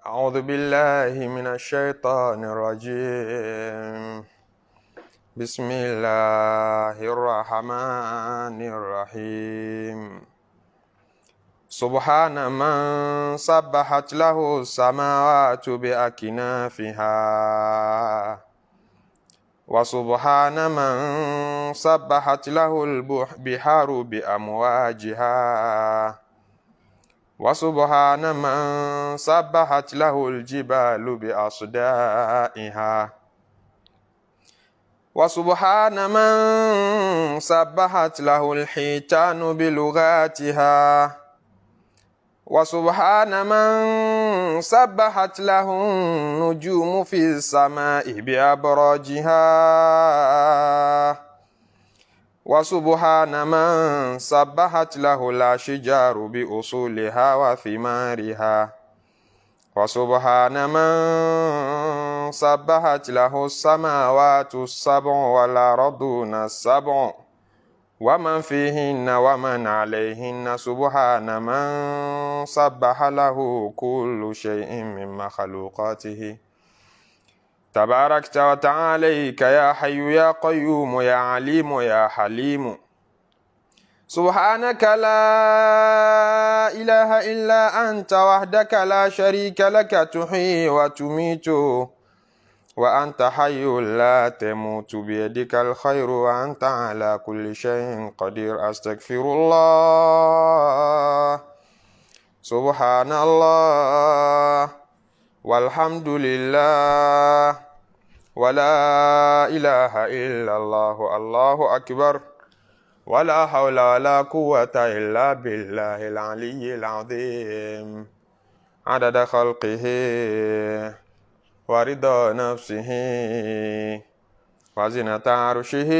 أعوذ بالله من الشيطان الرجيم. بسم الله الرحمن الرحيم. سبحان من سبحت له السماوات بأكنافها، وسبحان من سبحت له البحار بأمواجها، وسبحان من سبحت له الجبال بأصدائها، وسبحان من سبحت له الحيتان بلغاتها، وسبحان من سبحت له النجوم في السماء بأبراجها، وسبحان من سبحت له الأشجار بأصولها وثمارها، وسبحان من سبحت له السماوات السبع والأرضون السبع ومن فيهن ومن عليهن. سبحان من سبح له كل شيء من مخلوقاته. تباركت وتعاليك يا حي يا قيوم يا عليم يا حليم. سبحانك لا إله إلا أنت وحدك لا شريك لك، تحيي وتميت وأنت حي لا تموت، بيدك الخير وأنت على كل شيء قدير. أستغفر الله، سبحان الله، والحمد لله، ولا إله إلا الله، الله أكبر، ولا حول ولا قوة إلا بالله العلي العظيم. عدد خلقه ورضا نفسه وزنة عرشه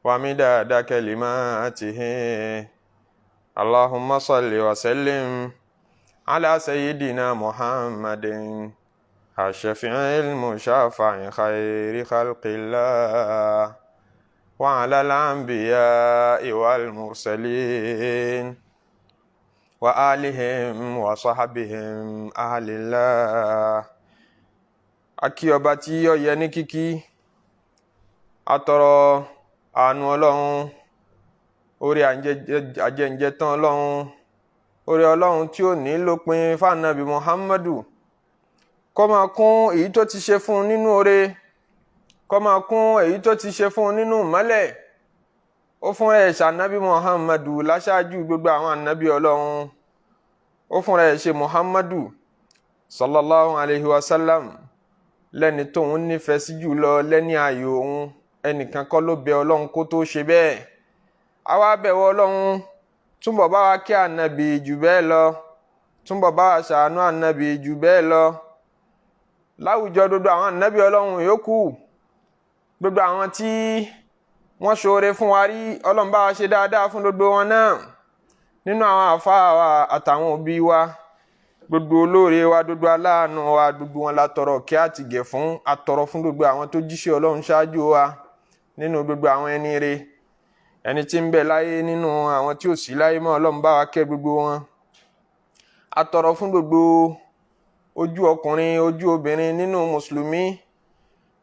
ومداد كلماته. اللهم صل وسلم على سيدنا محمد الشفيع المشفع خير خلق الله، وعلى الأنبياء والمرسلين وآلهم وصحبهم أهل الله. Akí ọba tí ó yẹ ní kíkí, atọrọ àánú Ọlọ́run, orí àjẹǹjẹ tán Ọlọ́run, orí Ọlọ́run tí ò ní lópin fáànàbí Muhammadu, kó máa kún èyí tó ti ṣe fún un nínú oore, kó máa kún èyí tó ti ṣe fún un nínú ìmọ́lẹ̀. Ó fún ẹ̀ ṣànábì Muhammadu láṣáájú gbogbo àwọn ànábì Ọlọ́run. Ó fúnra ẹ̀ ṣe Muhammadu sallallahu alayhi wa sallam lẹ́ni tóun nífẹ̀ẹ́ sí jùlọ, lẹ́ni ààyò òun. Ẹnìkan kọ́ ló bẹ Ọlọ́run kó tó ṣe bẹ́ẹ̀. Àwa bẹ̀wọ̀ Ọlọ́run, túnbọ̀ bá wa kí ànábì jù bẹ́ẹ̀ lọ, túnbọ̀ bá wa ṣàánú ànábì jù bẹ́ẹ̀ lọ láwùjọ gbogbo àwọn ànábì Ọlọ́run yòókù, gbogbo àwọn tí wọ́n ṣoore fún wa rí. Ọlọ́run bá wa ṣe dáadáa fún gbogbo wọn náà, nínú àwọn àfáà wa àtàwọn òbí wa, gbogbo olóore wa, gbogbo aláàánú wa, gbogbo wọn la tọrọ kí á ti gẹ̀ fún. Atọrọ fún gbogbo àwọn tó jíṣẹ́ Ọlọ́run ṣáájú wa, nínú gbogbo àwọn ẹni re, ẹni tí ń bẹ láyé, nínú àwọn tí ò sí láyé mọ́. Ọlọ́run bá wa kẹ́ gbogbo wọn. Atọrọ fún gbogbo ojú ọkùnrin, ojú obìnrin nínú mùsùlùmí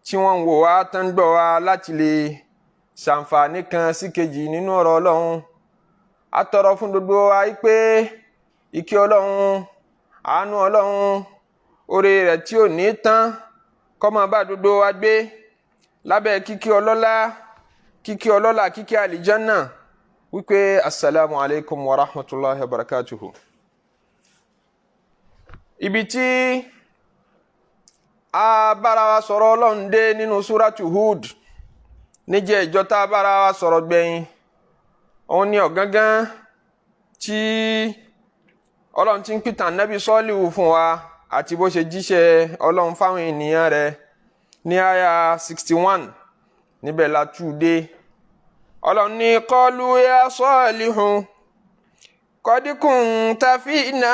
tí wọ́n ń wò wá tán, gbọ́ wá, láti lè ṣàǹfààní kan sí kejì nínú ọ̀rọ̀ Ọlọ́run. Atọrọ fún gbogbo wa pé ìkẹ́ Ọlọ́run, àánú Ọlọ́run, oore rẹ̀ tí ò ní tán kó máa bá gbogbo wa gbé lábẹ́ kíkí ọlọ́lá, kíkí ọlọ́lá, kíkí àlìjánà, wípé asalaamu alaykum wa rahmatulahi wa barakatuhu. Ibi tí a bára wa sọ̀rọ̀ Ọlọ́run dé nínú súrátù Hud níjẹ́ ìjọ tá a bára wa sọ̀rọ̀ gbẹ̀yìn, òun ni ọ̀gángan tí Ọlọ́run ti ń pìtàn Nábì Sọ́ọ́líwù fún wa àti bó ṣe jíṣẹ́ Ọlọ́run fáwọn ènìyàn rẹ̀ ní àyà 61. Níbẹ̀ la tú dé. Ọlọ́run ní qalu ya Salihu qad kunta fina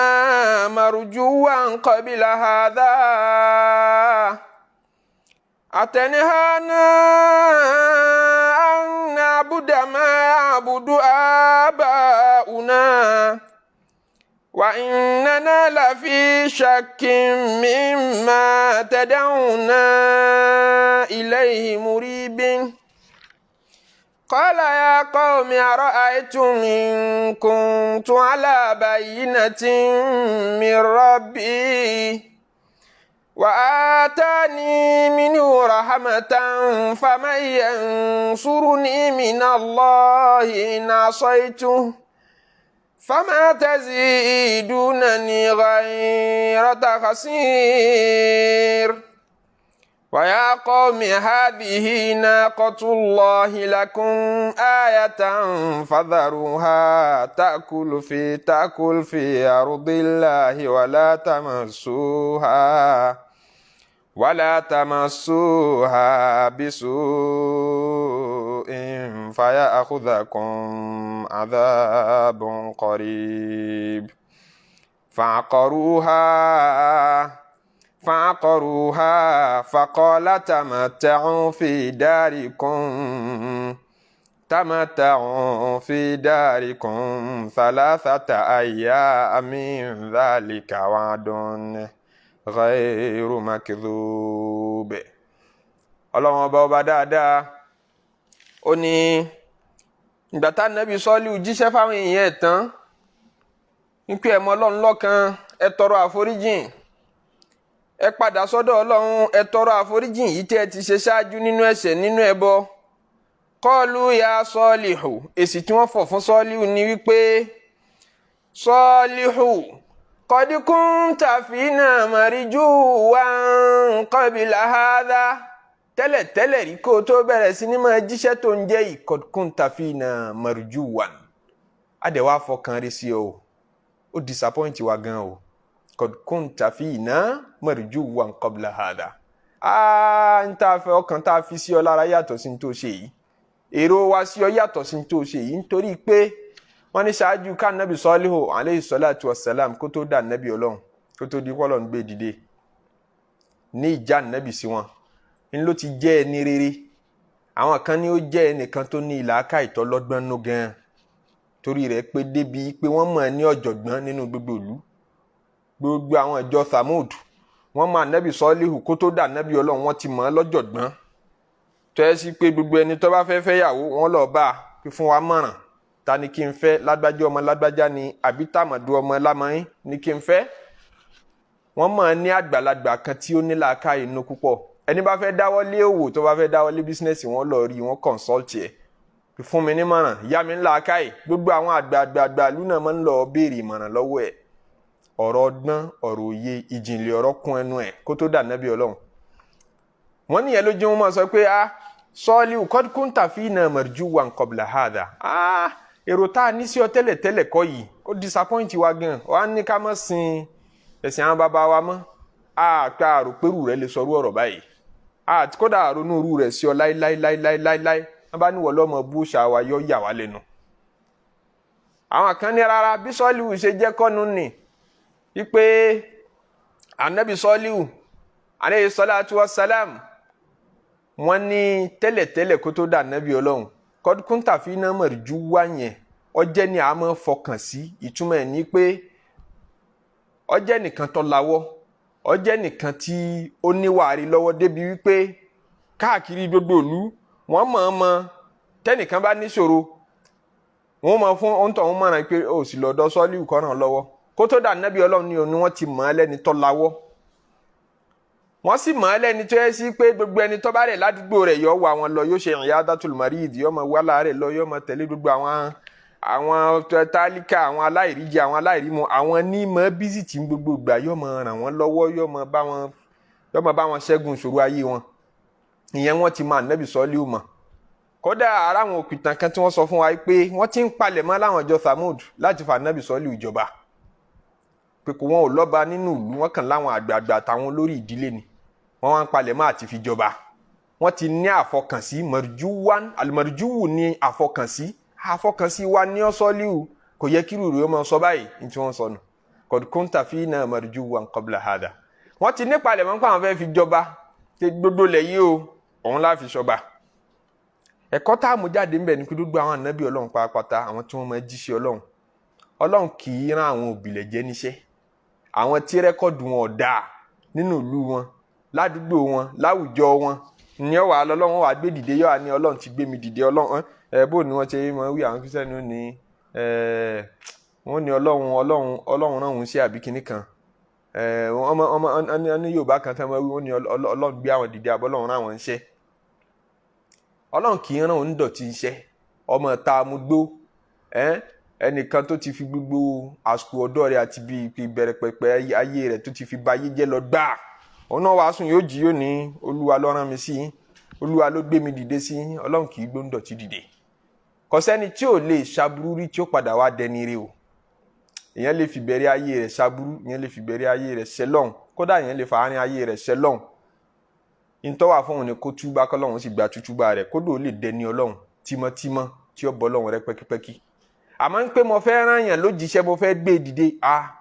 marjuwan qabla hadha atanhana an na'buda ma ya'budu aba'una. وإننا لفي شك مما تدعونا إليه مريب. قال يا قوم أرأيتم إن كنت على بينة من ربي وآتاني منه رحمة فمن ينصرني من الله إن عصيته فما تزيدونني غير تخسير. ويا قوم هذه ناقة الله لكم آية فذروها تأكل في أرض الله ولا تمسوها بسوء فيأخذكم عذاب قريب. فعقروها فقال تمتعوا في داركم 3 أيام ذلك وعد غير مكذوب. Ọlọ́run ọba ọba dáadáa, ó ní ìgbà tá Nábì Sọ́líù jíṣẹ́ fáwọn èèyàn ẹ̀ tán wípé ẹ mọ Ọlọ́run lọ́kan, ẹ tọrọ àforíjìn, ẹ padà sọ́dọ̀ Ọlọ́run, ẹ tọrọ àforíjìn yìí tí ẹ ti ṣe ṣáájú nínú ẹ̀ṣẹ̀, nínú ẹbọ. Kọ́ọ̀lù ya Sọ́ọ̀lìhù, èsì tí wọ́n fọ̀ fún Sọ́ọ̀lìhù ni wípé Sọ́ọ̀lìhù qad kunta fina marjuwan qabla hadha, tẹ́lẹ̀tẹ́lẹ̀ rí kó tó bẹ̀rẹ̀ sí ní máa jíṣẹ́ tó ń jẹ́ yìí, qad kunta fina marjuwan, àdẹ̀wà fọkàn rí sí o, ó disappoint wa gan o. Qad kunta fina marjuwan qabla hadha, n tá a fẹ́ ọkàn tá a fi sí ọ lára yàtọ̀ sí ní tó ṣe yìí, èrò wa sí ọ yàtọ̀ sí ní tó ṣe yìí, nítorí pé wọ́n ní ṣáájú ká nàbì Sọ́líhù alayhi salatu wassalam kó tó dà nàbì Ọlọ́run, kó tó di pọ́lọ̀ ń gbé dìde ní ìjà nàbì sí wọn, ń ló ti jẹ́ ẹni rere. Àwọn kan ní ó jẹ́ ẹnìkan tó ní ìlàákà ìtọ́lọ́gbọ́n nú gan-an, torí rẹ̀ pé débi pé wọ́n mọ̀ ní ọ̀jọ̀gbọ́n nínú gbogbo ìlú. Gbogbo àwọn ìjọ Thamud wọ́n mọ̀ ànábì Sọ́líhù kó tó dà ànábì Ọlọ́run, wọ́n ti mọ̀ ọ́ lọ́jọ̀gbọ́n, tó yẹ sí pé gbogbo ẹni tó bá fẹ́ fẹ́yàwó wọ́n lọ bá a fi fún wa mọ̀ràn, ta ni kí n fẹ́, lágbájá ọmọ lágbájá ni àbí tàmọ̀dù ọmọ lámọ́yìn ni kí n fẹ́. Wọ́n mọ̀ ní àgbàlagbà kan tí ó ní làákàyè inú púpọ̀, ẹni bá fẹ́ dáwọ́ lé òwò, tó bá fẹ́ dáwọ́ lé bísínẹ́sì, wọ́n lọ rí wọ́n consult ẹ̀, fún mi nímọ̀ràn, yá mi ńlá káyè. Gbogbo àwọn àgbààgbààgbà ìlú náà máa ń lọ béèrè ìmọ̀ràn lọ́wọ́ ẹ̀, ọ̀rọ̀ ọgbọ́n, ọ̀rọ̀ òye, ìjìnlẹ̀ ọ̀rọ̀ kún ẹnu ẹ̀ kó tó dà nábì Ọlọ́run. Wọ́n níyẹn ló jẹ́ wọn máa sọ pé Sọ́ọ́líù qad kunta fina marjuwan qabla hadha, èrò tá a ní sí ọ tẹ́lẹ̀ tẹ́lẹ̀ kọ́ yìí, ó disappoint wa gan, ọ á ní ká má sin ẹ̀sìn àwọn bàbá wa mọ́, pé àròpérù rẹ lè sọrú ọ̀rọ̀ báyìí, kódà àrònú irú rẹ̀ sí ọ láíláíláíláíláí. Wọ́n bá ní wọ́n lọ́mọ bú ṣàwà yọ yà wá lẹ́nu. Àwọn kan ní rárá, bí Sọ́ọ́líù ṣe jẹ́ kọ́nu nì wípé anabi Sọ́ọ́líù alayhi salatu wassalam, wọ́n ní tẹ́lẹ̀tẹ́lẹ̀ kó tó dà anabi Ọlọ́run, qad kunta fina marjuwan yẹn, ọjẹ́ ni a máa fọkàn sí. Ìtumọ̀ ẹ̀ ní pé ọjẹ́ nìkan tó lawọ́, ọjẹ́ nìkan tí ó níwàárí lọ́wọ́, débi wípé káàkiri gbogbo ìlú wọ́n mọ̀-ọ́n-mọ̀ tẹ́nìkan bá níṣòro, wọ́n mọ̀ fún òǹtọ̀ wọn mọ̀ràn pé ó sì lọ́dọ̀ Sọ́ọ́líù kó ràn lọ́wọ́. Kó tó dà nábì Ọlọ́run ni òun ni wọ́n ti mọ̀ ẹ́ lẹ́ni tó lawọ́, wọ́n sì mọ̀ ẹ́ lẹ́ni tó yẹ sí pé gbogbo ẹni tó bá rẹ̀ ládùúgbò rẹ̀ yọ wá wọn lọ, yóò ṣe ìyádatul marid, yóò máa wá láàárẹ̀ lọ, yóò máa tẹ̀lé gbogbo àwọn tálíkà, àwọn aláìríjẹ, àwọn aláìrímu, àwọn ní mọ̀ bísí tí gbogbo ìgbà yóò máa ràn wọ́n lọ́wọ́, yóò máa bá wọn ṣẹ́gun ìṣòro ayé wọn. Ìyẹn wọ́n ti máa nẹ́bí Sọ́ọ́líù mọ̀. Kódà ara àwọn òpìtàn kan tí wọ́n sọ fún wa pé wọ́n ti ń palẹ̀ mọ́ láwọn ìjọ Thamud láti fa nẹ́bí Sọ́ọ́líù ìjọba, pé kò wọ́n ò lọ́ba nínú ìlú, wọ́n kàn láwọn àgbààgbà àtàwọn olórí ìdílé ni wọ́n wá ń palẹ̀ mọ́ àti fi jọba. Wọ́n ti ní àfọkànsí mọ̀rìjúwán, àlùmọ̀rìjúwù ní àfọkànsí, àfọkànsí wa ní Sọ́ọ́líù, kò yẹ kí rúurú ọmọ sọ báyìí ní tí wọ́n sọ nù. Qad kunta fina marjuwan qabla hadha, wọ́n ti ní palẹ̀ mọ́ pé àwọn fẹ́ fi jọba gbogbo lẹ̀ yìí o, òun láfi ṣọba. Ẹ̀kọ́ tá a mú jáde ńbẹ̀ ni pé gbogbo àwọn ànábì Ọlọ́run pàápàá, àwọn tí wọ́n máa jíṣẹ́ Ọlọ́run, Ọlọ́run kì í rán àwọn òbílẹ̀jẹ́ níṣẹ́, àwọn tí record wọn ò dáa nínú ìlú wọn, ládùúgbò wọn, láwùjọ wọn ní ọwà lọ́lọ́run wà gbé dìde. Yọ̀wá ní Ọlọ́run ti gbé mi dìde. Ọlọ́run ẹ bó ni wọ́n ṣe máa wí, àwọn Christian ní ẹ wọ́n ní Ọlọ́run, Ọlọ́run, Ọlọ́run náà ń ṣe àbí kinní kan. Ẹ wọ́n ọmọ ní Yorùbá kan tẹ́ wọ́n wí, wọ́n ní Ọlọ́run gbé àwọn dìde, àbọ̀ Ọlọ́run rán àwọn ń ṣe. Ọlọ́run kì í rán onídọ̀tí iṣẹ́, ọmọ ta amúgbó, ẹnìkan tó ti fi gbogbo àsìkò ọ̀dọ́ rẹ̀ àti bí ìbẹ̀rẹ̀ pẹ̀pẹ̀ ayé rẹ̀ tó ti fi ba ayé jẹ́ lọ gbáà. Òun náà wàá sùn, yóò jí, yóò ní Olúwa ló rán mi sí yín, Olúwa ló gbé mi dìde sí yín. Ọlọ́run kì í gbóńdọ̀tí dìde. Kò sẹ́ni tí ò lè ṣaburú rí tí ó padà wá dẹni rí o. Èèyàn lè fi bẹ̀rẹ̀ ayé rẹ̀ ṣaburú, èèyàn lè fi bẹ̀rẹ̀ ayé rẹ̀ ṣẹlọ́hún, kódà èèyàn lè fa àárín ayé rẹ̀ ṣẹlọ́hún. Ntọ́wà fún òun ni kó túbá, kọ́lọ́hún sì gba tútúbá rẹ̀, kódò ó lè dẹni Ọlọ́run tímọ́tímọ́ tí ó bọ́ Ọlọ́run rẹ̀ pẹ́kípẹ́kí. Àmọ́ ń pé mo fẹ́ rán yàn lójíṣẹ́, mo fẹ́ gbé dìde, a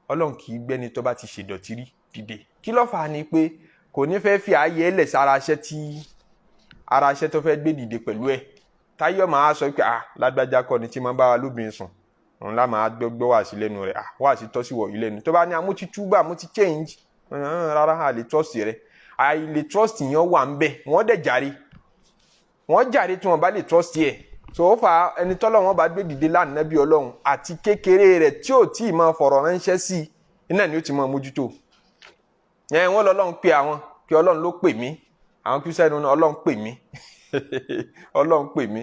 Ọlọ́run kì í gbẹ́ni tó bá ti ṣèdọ̀tí rí dìde. Kí ló fà á? Ni pé kò ní fẹ́ fi ààyè ẹlẹ̀ sára aṣẹ́ tí ara aṣẹ́ tó fẹ́ gbé dìde pẹ̀lú ẹ̀, táyọ̀ máa sọ pé, ah, lágbájá kọ́ ni tí máa bá wa lóbìnrin sùn, òun lá máa gbọ́ wá sí lẹ́nu rẹ̀, ah, wá sí tọ́sí wọ̀ yìí lẹ́nu. Tó bá ní amú ti túbà, mo ti change, rárá, a lè trust rẹ̀. Àìlè trust yẹn wà ń bẹ̀. Wọ́n dẹ̀ jàre, wọ́n jàre tí wọ́n bá lè trust yẹ. So ó fa ẹni tọ́lọ́ wọn bá gbé dìde lánàbí Ọlọ́run àti kékeré rẹ̀ tí ò tí ì máa fọ̀rọ̀ ránṣẹ́ sí i, iná ni ó ti máa mójútó. Ẹ wọ́n lọ́lọ́run pé àwọn kí Ọlọ́run ló pè mí. Àwọn Christian náà, Ọlọ́run pè mí, Ọlọ́run pè mí.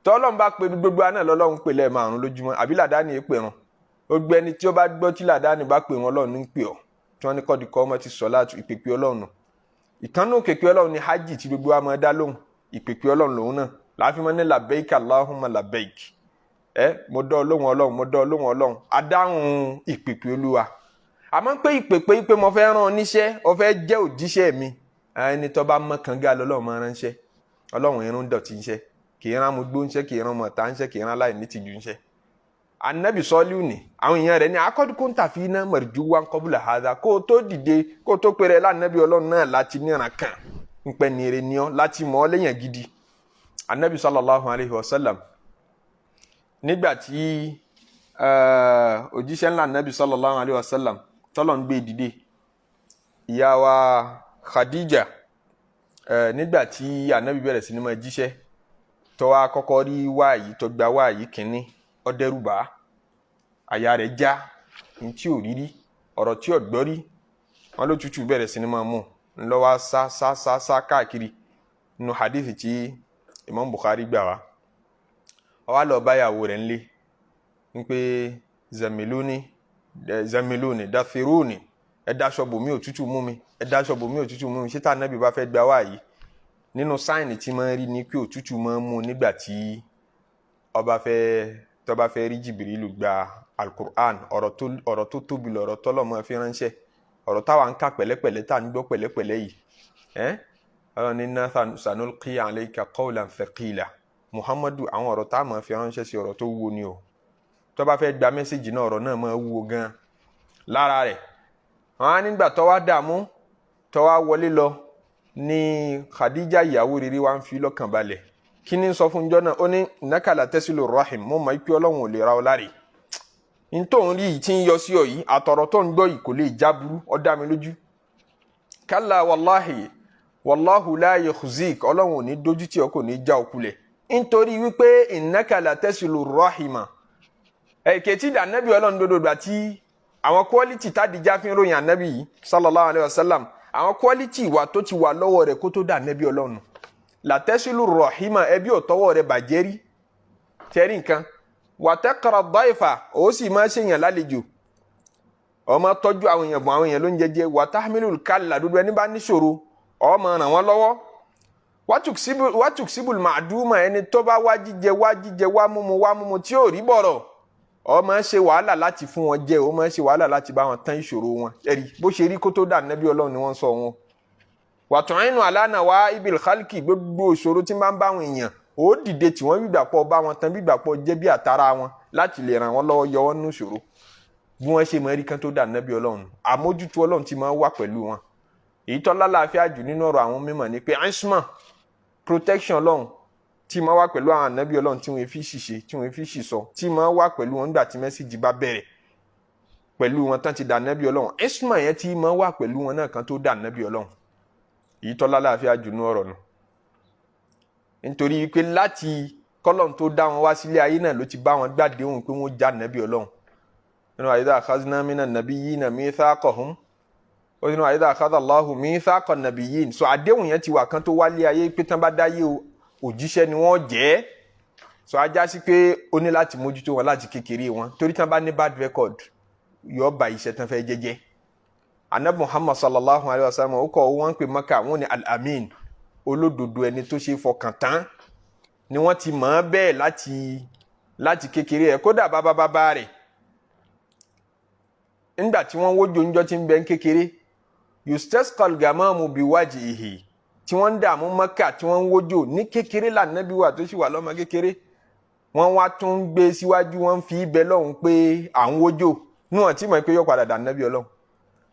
Tọ́lọ́run bá pe gbogbo àná lọ́lọ́run pè lẹ́ẹ̀márùn lójúmọ́, àbí làdáni pè ràn. Gbogbo ẹni tí ó bá gbọ́ tí làdáni bá pè wọn, Ọlọ́run ní pè ọ́. Tí wọ́n ní kọ́dí kọ́ ọmọ ti sọ láti ìpèpè Ọlọ́run nù. Ìkànnù kèpè Ọlọ́run ní hajj tí gbogbo wa máa dá lóhùn. Ìpèpè Ọlọ́run lòun náà láàfin mọ́ ní labbaik Allahumma labbaik. Ẹ mo dọ́ lóhùn Ọlọ́run, mo dọ́ lóhùn Ọlọ́run, adáhùn ìpèpè Olúwa. Àmọ́ pé ìpèpè pé mo fẹ́ rán ọ níṣẹ́, o fẹ́ jẹ́ òjíṣẹ́ mi, ẹni tó bá mọ́ kànga lọ́lọ́run máa ránṣẹ́. Ọlọ́run irun dọ̀tí ńṣẹ́, kì í rán mu gbó ńṣẹ́, kì í rán mọ̀ta ńṣẹ́, kì í rán láì ní tìjú ńṣẹ́. Anabi sọ́ọ́lù ni àwọn èèyàn rẹ̀ ní akọ́dúnkún tàfi iná mọ̀rìjú wa ń kọ́bùlà hàdà. Kó o tó dìde, kó o tó pèrè lánàbí Ọlọ́run náà láti níran kan ńpẹ́ nire ní ọ láti mọ̀ ọ́ léyàn gidi. Anabi sallallahu alayhi wa sallam, nígbà tí òjíṣẹ́ ńlá anabi sallallahu alayhi wa sallam tọ́lọ̀ ń gbé dìde, ìyá wa Khadija, nígbà tí anabi bẹ̀rẹ̀ sí ní máa jíṣẹ́, tó wá kọ́kọ́ rí wáàyí, tó gba wáàyí kínní, ó dẹ́rù bà á, àyà rẹ̀ já, ní tí ò rí rí, ọ̀rọ̀ tí ò gbọ́ rí. Wọn ló tutù bẹ̀rẹ̀ sí ní máa mú ńlọ wá sá sá sá sá káàkiri. Nínú hadith tí Imam Bukhari gbà wá, ó wá lọ báyàwó rẹ̀ ńlé ń pé zamiluni, zamiluni, dathiruni, ẹ dáṣọ bò mí, òtútù mú mi, ẹ dáṣọ bò mí, òtútù mú mi. Ṣé tá ànábì bá fẹ́ gbà wá yìí, nínú sign tí máa ń rí ni pé òtútù máa ń mú nígbà tí ọba fẹ́ tó bá fẹ́ rí Jìbìrìlù gba alukur'an. Ọ̀rọ̀ tó tóbi lọ̀rọ̀ tọ́lọ̀ máa fi ránṣẹ́, ọ̀rọ̀ táwa ń kà pẹ̀lẹ́pẹ̀lẹ́, tá à ń gbọ́ pẹ̀lẹ́pẹ̀lẹ́ yìí. Ẹ́ ọ̀rọ̀ ní inna sanulqi alayka qawlan thaqila, Muhammadu. Àwọn ọ̀rọ̀ tá a máa fi ránṣẹ́ sí, ọ̀rọ̀ tó wúwo ni o. Tó bá fẹ́ gba message náà, ọ̀rọ̀ náà máa wúwo gan lára rẹ̀. Àwọn á nígbà tó wá dààmú, tó wá wọlé lọ ní Khadija, ìyàwó rere, wa ń fi lọ́kàn balẹ̀. Kí ni sọ fún jọ náà? Ó ní innaka la tasilu rahim. Mo mọ̀ pé Ọlọ́run ò lè ra ọ láre. Ntòun rí yìí tí ń yọ sí ọ yìí, àtọ̀rọ̀ tó ń gbọ́ yìí, kò lè jáburú, ó dá mi lójú. Kalla wàláhì, wàláhù la yukhzik. Ọlọ́run ò ní dójú tí ọ, kò ní já ọ kulẹ̀, nítorí wípé innaka la tasilu rahima. Ẹ̀kẹ́tì ànábì Ọlọ́run dodo gbà tí àwọn quality tádìjà fi ń ròyìn ànábì yìí sallallahu alayhi wa sallam, àwọn quality ìwà tó ti wà lọ́wọ́ rẹ̀ kó tó dà ànábì Ọlọ́run. La tasilu rahima, ẹbí ò tọwọ́ rẹ̀ bàjẹ́ rí, tẹ́rì nǹkan. Wa taqra daifa, ó sì máa ṣèyàn lálejò, ó máa tọ́jú àwọn èèyàn, bùn àwọn èèyàn ló ń jẹjẹ. Wa tahmilul kalla, dúdú ẹni bá níṣòro, ó máa ràn wọ́n lọ́wọ́. Watuksibul ma'duma, ẹni tó bá wá jíjẹ, wá jíjẹ, wá múmu, wá múmu tí ò rí bọ̀rọ̀, ó máa ṣe wàhálà láti fún wọn jẹ, ó máa ṣe wàhálà láti bá wọn tán ìṣòro wọn. Ẹ̀rí bó ṣe rí kó tó dà nẹ́bí Ọlọ́run ni wọ́n sọ wọn. Wa tu'inu ala nawa'ibil khalqi, gbogbo ìṣòro tí máa ń bá àwọn èèyàn, ó dìde tí wọ́n gbígbà pọ̀ bá wọn tán, gbígbà pọ̀ jẹ́ bí àtàrà wọn láti lè ràn wọ́n lọ́wọ́, yọ wọ́n nínú ìṣòro. Bí wọ́n ṣe máa rí kán tó dà nẹ́bí Ọlọ́run, àmójútó Ọlọ́run ti máa wà pẹ̀lú wọn. Èyí tó lálàáfíà jù nínú ọ̀rọ̀ àwọn mímọ̀ ni pé isma, protection Ọlọ́run. tí máa wà pẹ̀lú àwọn ànábì Ọlọ́run tí wọ́n fi ṣìṣe, tí wọ́n fi ṣìsọ, tí máa wà pẹ̀lú wọn nígbà tí message bá bẹ̀rẹ̀ pẹ̀lú wọn tán ti dà ànábì Ọlọ́run. Isma yẹn tí máa wà pẹ̀lú wọn náà kan tó dà ànábì Ọlọ́run. Èyí tọ́lá láàfin àjùnú ọ̀rọ̀ nù, nítorí pé láti kọ́lọ́n tó dá wọn wá sílé ayé náà ló ti bá wọn gbàdéhùn pé wọ́n já ànábì Ọlọ́run. Nínú àyídá akhadna minan nabiyyina mithaqahum, ó nínú àyídá akhadha Allahu mithaqan nabiyyin. So àdéhùn yẹn ti wà kan tó wálé ayé pé tán bá dáyé o, òjíṣẹ́ ni wọ́n jẹ́. So ajá sí pé ó ní láti mójútó wọn láti kékeré wọn, torí tán bá ní bad record, yóò ba iṣẹ́ tán fẹ́ jẹ́jẹ́. Anabi Muhammad sallallahu alayhi wa sallam, ó kọ́ wọn pé Maka wọn ni al-amin, olódodo, ẹni tó ṣe fọkàn tán ni. Wọ́n ti mọ̀ ọ́n bẹ́ẹ̀ láti kékeré ẹ̀. Kódà bàbá bàbá rẹ̀, nígbà tí wọ́n wójú oúnjẹ tí ń bẹ ń kékeré, yustasqal gamamu biwajhihi, tí wọ́n ń dààmú Maka, tí wọ́n ń wójò ní kékeré lànàbí wà tó sì wà lọ́mọ kékeré, wọ́n wá tún ń gbé síwájú, wọ́n fi ibẹ̀ lọ́hùn pé à ń wójò níwọ̀n tí mọ̀ pé yóò padà dà nàbí Ọlọ́hun.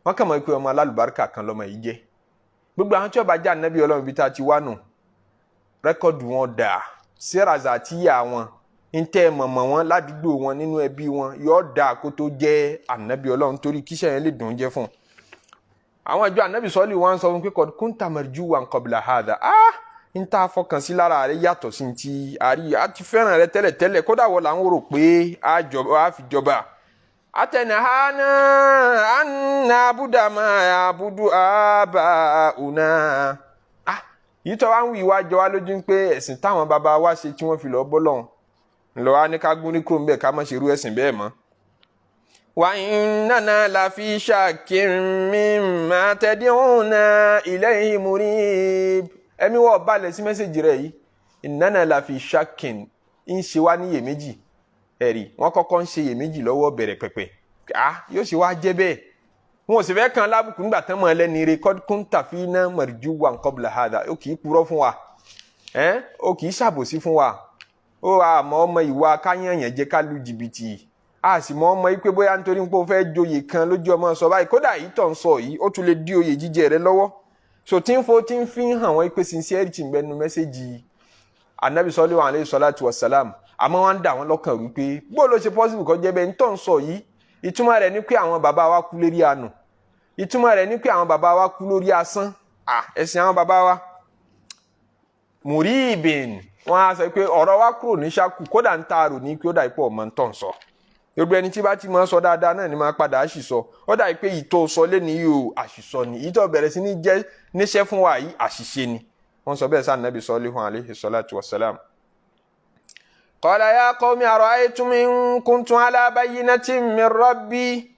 Wọ́n kàn mọ̀ pé ọmọ alálùbáríkà kan lọ́mọ yìí jẹ́. Gbogbo àwọn tí wọ́n bá já nàbí Ọlọ́hun, ibi tá a ti wá nù, record wọn dà síraza àti ìyá wọn ń tẹ́ mọ̀mọ́ wọn ládùúgbò wọn, nínú ẹbí wọn, yóò dà kó tó jẹ́ ànábì Ọlọ́run, torí kíṣẹ́ yẹn lè dùn jẹ́ fún un. Àwọn ìjọ ànábì sọ́ọ́lì wọn sọ fún pé qad kunta marjuwan qabla hadha, ah, ń tá a fọkàn sí lára rẹ yàtọ̀ sí ti àrí, a ti fẹ́ràn rẹ tẹ́lẹ̀ tẹ́lẹ̀, kódà wọ́n là ń rò pé a fi jọba. Atanahana an na'buda ma ya'budu aba'una. Ah, yìí tó wá ń wí wá jọ wá lójú pé ẹ̀sìn táwọn bàbá wa ṣe tí wọ́n fi lọ́ọ́ bọ́ lọ́hùn ńlọ wá ní ká gún ní kúrò ńbẹ̀, ká má ṣe irú ẹ̀sìn bẹ́ẹ̀ mọ́. Wa innana lafi shakkin mimma tad'una ilayhi murib. Ẹ̀mí wọ́n balẹ̀ sí message rẹ̀ yìí. Innana lafi shakkin, ń ṣe wá ní iyèméjì. Ẹ̀rí wọ́n kọ́kọ́ ń ṣe iyèméjì lọ́wọ́ bẹ̀rẹ̀ pẹ̀pẹ̀. Ah, yóò ṣe wá jẹ́ bẹ́ẹ̀? Wọn ò sì fẹ́ kan lábùkù nígbà tán mọ́ ẹlẹ́ni rẹ̀. Qad kunta fina marjuwan qabla hadha. Ó kì í purọ́ fún wa, ẹ́n, ó kì í ṣàbòsí fún wa, ó àmọ́ ọmọ ìwà káyànyàn jẹ́ ká lu jìbìtì, a sì mọ ọmọ yìí pé bóyá nítorí pé ó fẹ́ joyè kan lójú ọmọ sọ báyìí. Kódà yìí tó ń sọ yìí, ó tún lè dí oyè jíjẹ rẹ lọ́wọ́. So tí ń fo tí ń fi hàn wọ́n pé sincerity ń bẹ nu message anabi sọ́lé wa alayhi salatu wa salam. Àmọ́ wọ́n ń dà wọ́n lọ́kàn wípé bó ló ṣe possible kó jẹ́ bẹ́ẹ̀ ń tó ń sọ yìí? Ìtumọ̀ rẹ̀ ni pé àwọn bàbá wa kú lórí àánú, ìtumọ̀ rẹ̀ ni pé àwọn bàbá wa kú lórí asán. Ẹ̀sìn àwọn bàbá wa mùríìbìn. Wọ́n á sọ pé ọ̀rọ̀ wa kúrò ní ṣáku, kódà ń taarò ní kí ó dà ipò ọmọ ń tọ̀ ń sọ. Gbogbo ẹni tí bá ti máa sọ dáadáa náà ni máa padà àṣìsọ. Ó dà pé ìtò sọ lẹ́ni yìí o, àṣìsọ ni. Ìtò bẹ̀rẹ̀ sí ní jẹ́ níṣẹ́ fún wa yìí, àṣìṣe ni. Wọ́n sọ bẹ́ẹ̀ sáà nàbì Salihu alayhi salatu wassalam. Qala ya qawmi ara'aytum in kuntu ala bayyinatin min rabbi.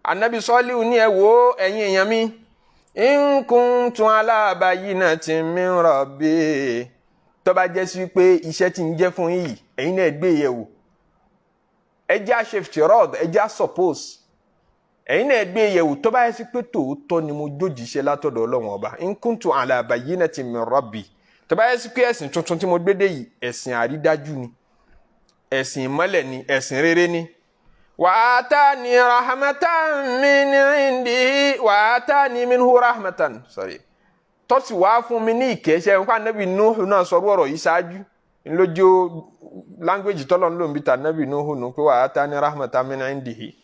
Anabi Salihu ní, ẹ wo ẹ̀yin èèyàn mi, in kuntu ala bayyinatin min rabbi, tó bá jẹ́ sí pé iṣẹ́ tí ń jẹ́ fún yìí, ẹ̀yin náà gbé yẹ̀wò, ẹ jẹ́ àṣẹ iftirad, ẹ jẹ́ suppose, ẹ̀yin náà gbé yẹ̀wò, tó bá yẹ sí pé tòótọ́ ni mo jójíṣẹ́ látọ̀dọ̀ Ọlọ́run Ọba, in kuntu ala bayyinatin min rabbi, tó bá yẹ sí pé ẹ̀sìn tuntun tí mo gbé dé yìí, ẹ̀sìn àrídájú ni, ẹ̀sìn ìmọ́lẹ̀ ni, ẹ̀sìn rere ni, wa atani rahmatan min indihi, wa atani minhu rahmatan, sorry, tọ́sí wàá fún mi ní ìkẹ́sẹ́ nípa. Anabi Nuhu náà sọ̀rọ̀ ọ̀rọ̀ yìí ṣáájú ńlójú language tọ́lọ̀ ńlò ń bí ta anabi Nuhu nù pé wa atani rahmatan min indihi,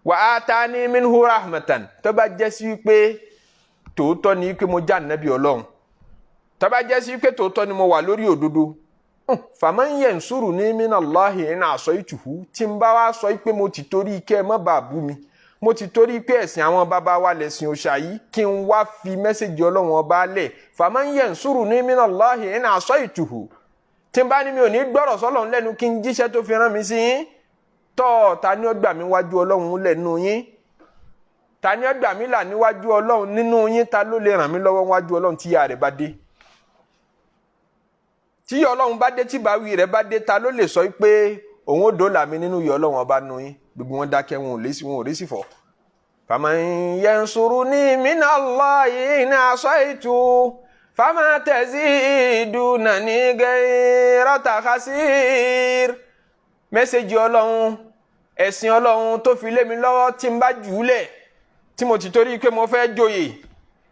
wa atani minhu rahmatan. Tó bá jẹ́ sí pé tòótọ́ ni pé mo já anabi Ọlọ́run, tó bá jẹ́ sí pé tòótọ́ ni mo wà lórí òdodo, faman yansuruni minallahi in asaytuhu, tí n bá wá sọ pé mo ti torí kẹ́ ẹ má bàa bú mi, mo ti torí pé ẹ̀sìn àwọn bàbá wa lẹ̀sìn òòṣà yìí, kí n wá fi message Ọlọ́run Ọba lẹ̀, faman yansuruni minallahi in asaytuhu, tí n bá ní mi ò ní gbọ́rọ̀ sọ́lọ́run lẹ́nu kí n jíṣẹ́ tó fi rán mi sí yín, tọ́ ta ni ó gbà mí wájú Ọlọ́run lẹ́nu yín? Ta ni ó gbà mí là níwájú Ọlọ́run nínú yín? Ta ló lè ràn mí lọ́wọ́ wájú Ọlọ́run tí ìyà rẹ̀ bá dé? Tí ìyà Ọlọ́run bá dé, tí báwí rẹ̀ bá dé, ta ló lè sọ pé òun ó dóòlà mi nínú ìyà Ọlọ́run Ọba nínú yín? Gbogbo wọn dákẹ́, wọn ò lé sí, wọn ò rí sí fọ́. Faman yansuruni minallahi in asaitu fama tazidunani ghayra takhasir. Message Ọlọ́run, ẹ̀sìn Ọlọ́run tó fi lé mi lọ́wọ́, tí n bá jù ú lẹ̀, tí mo ti torí pé mo fẹ́ joyè,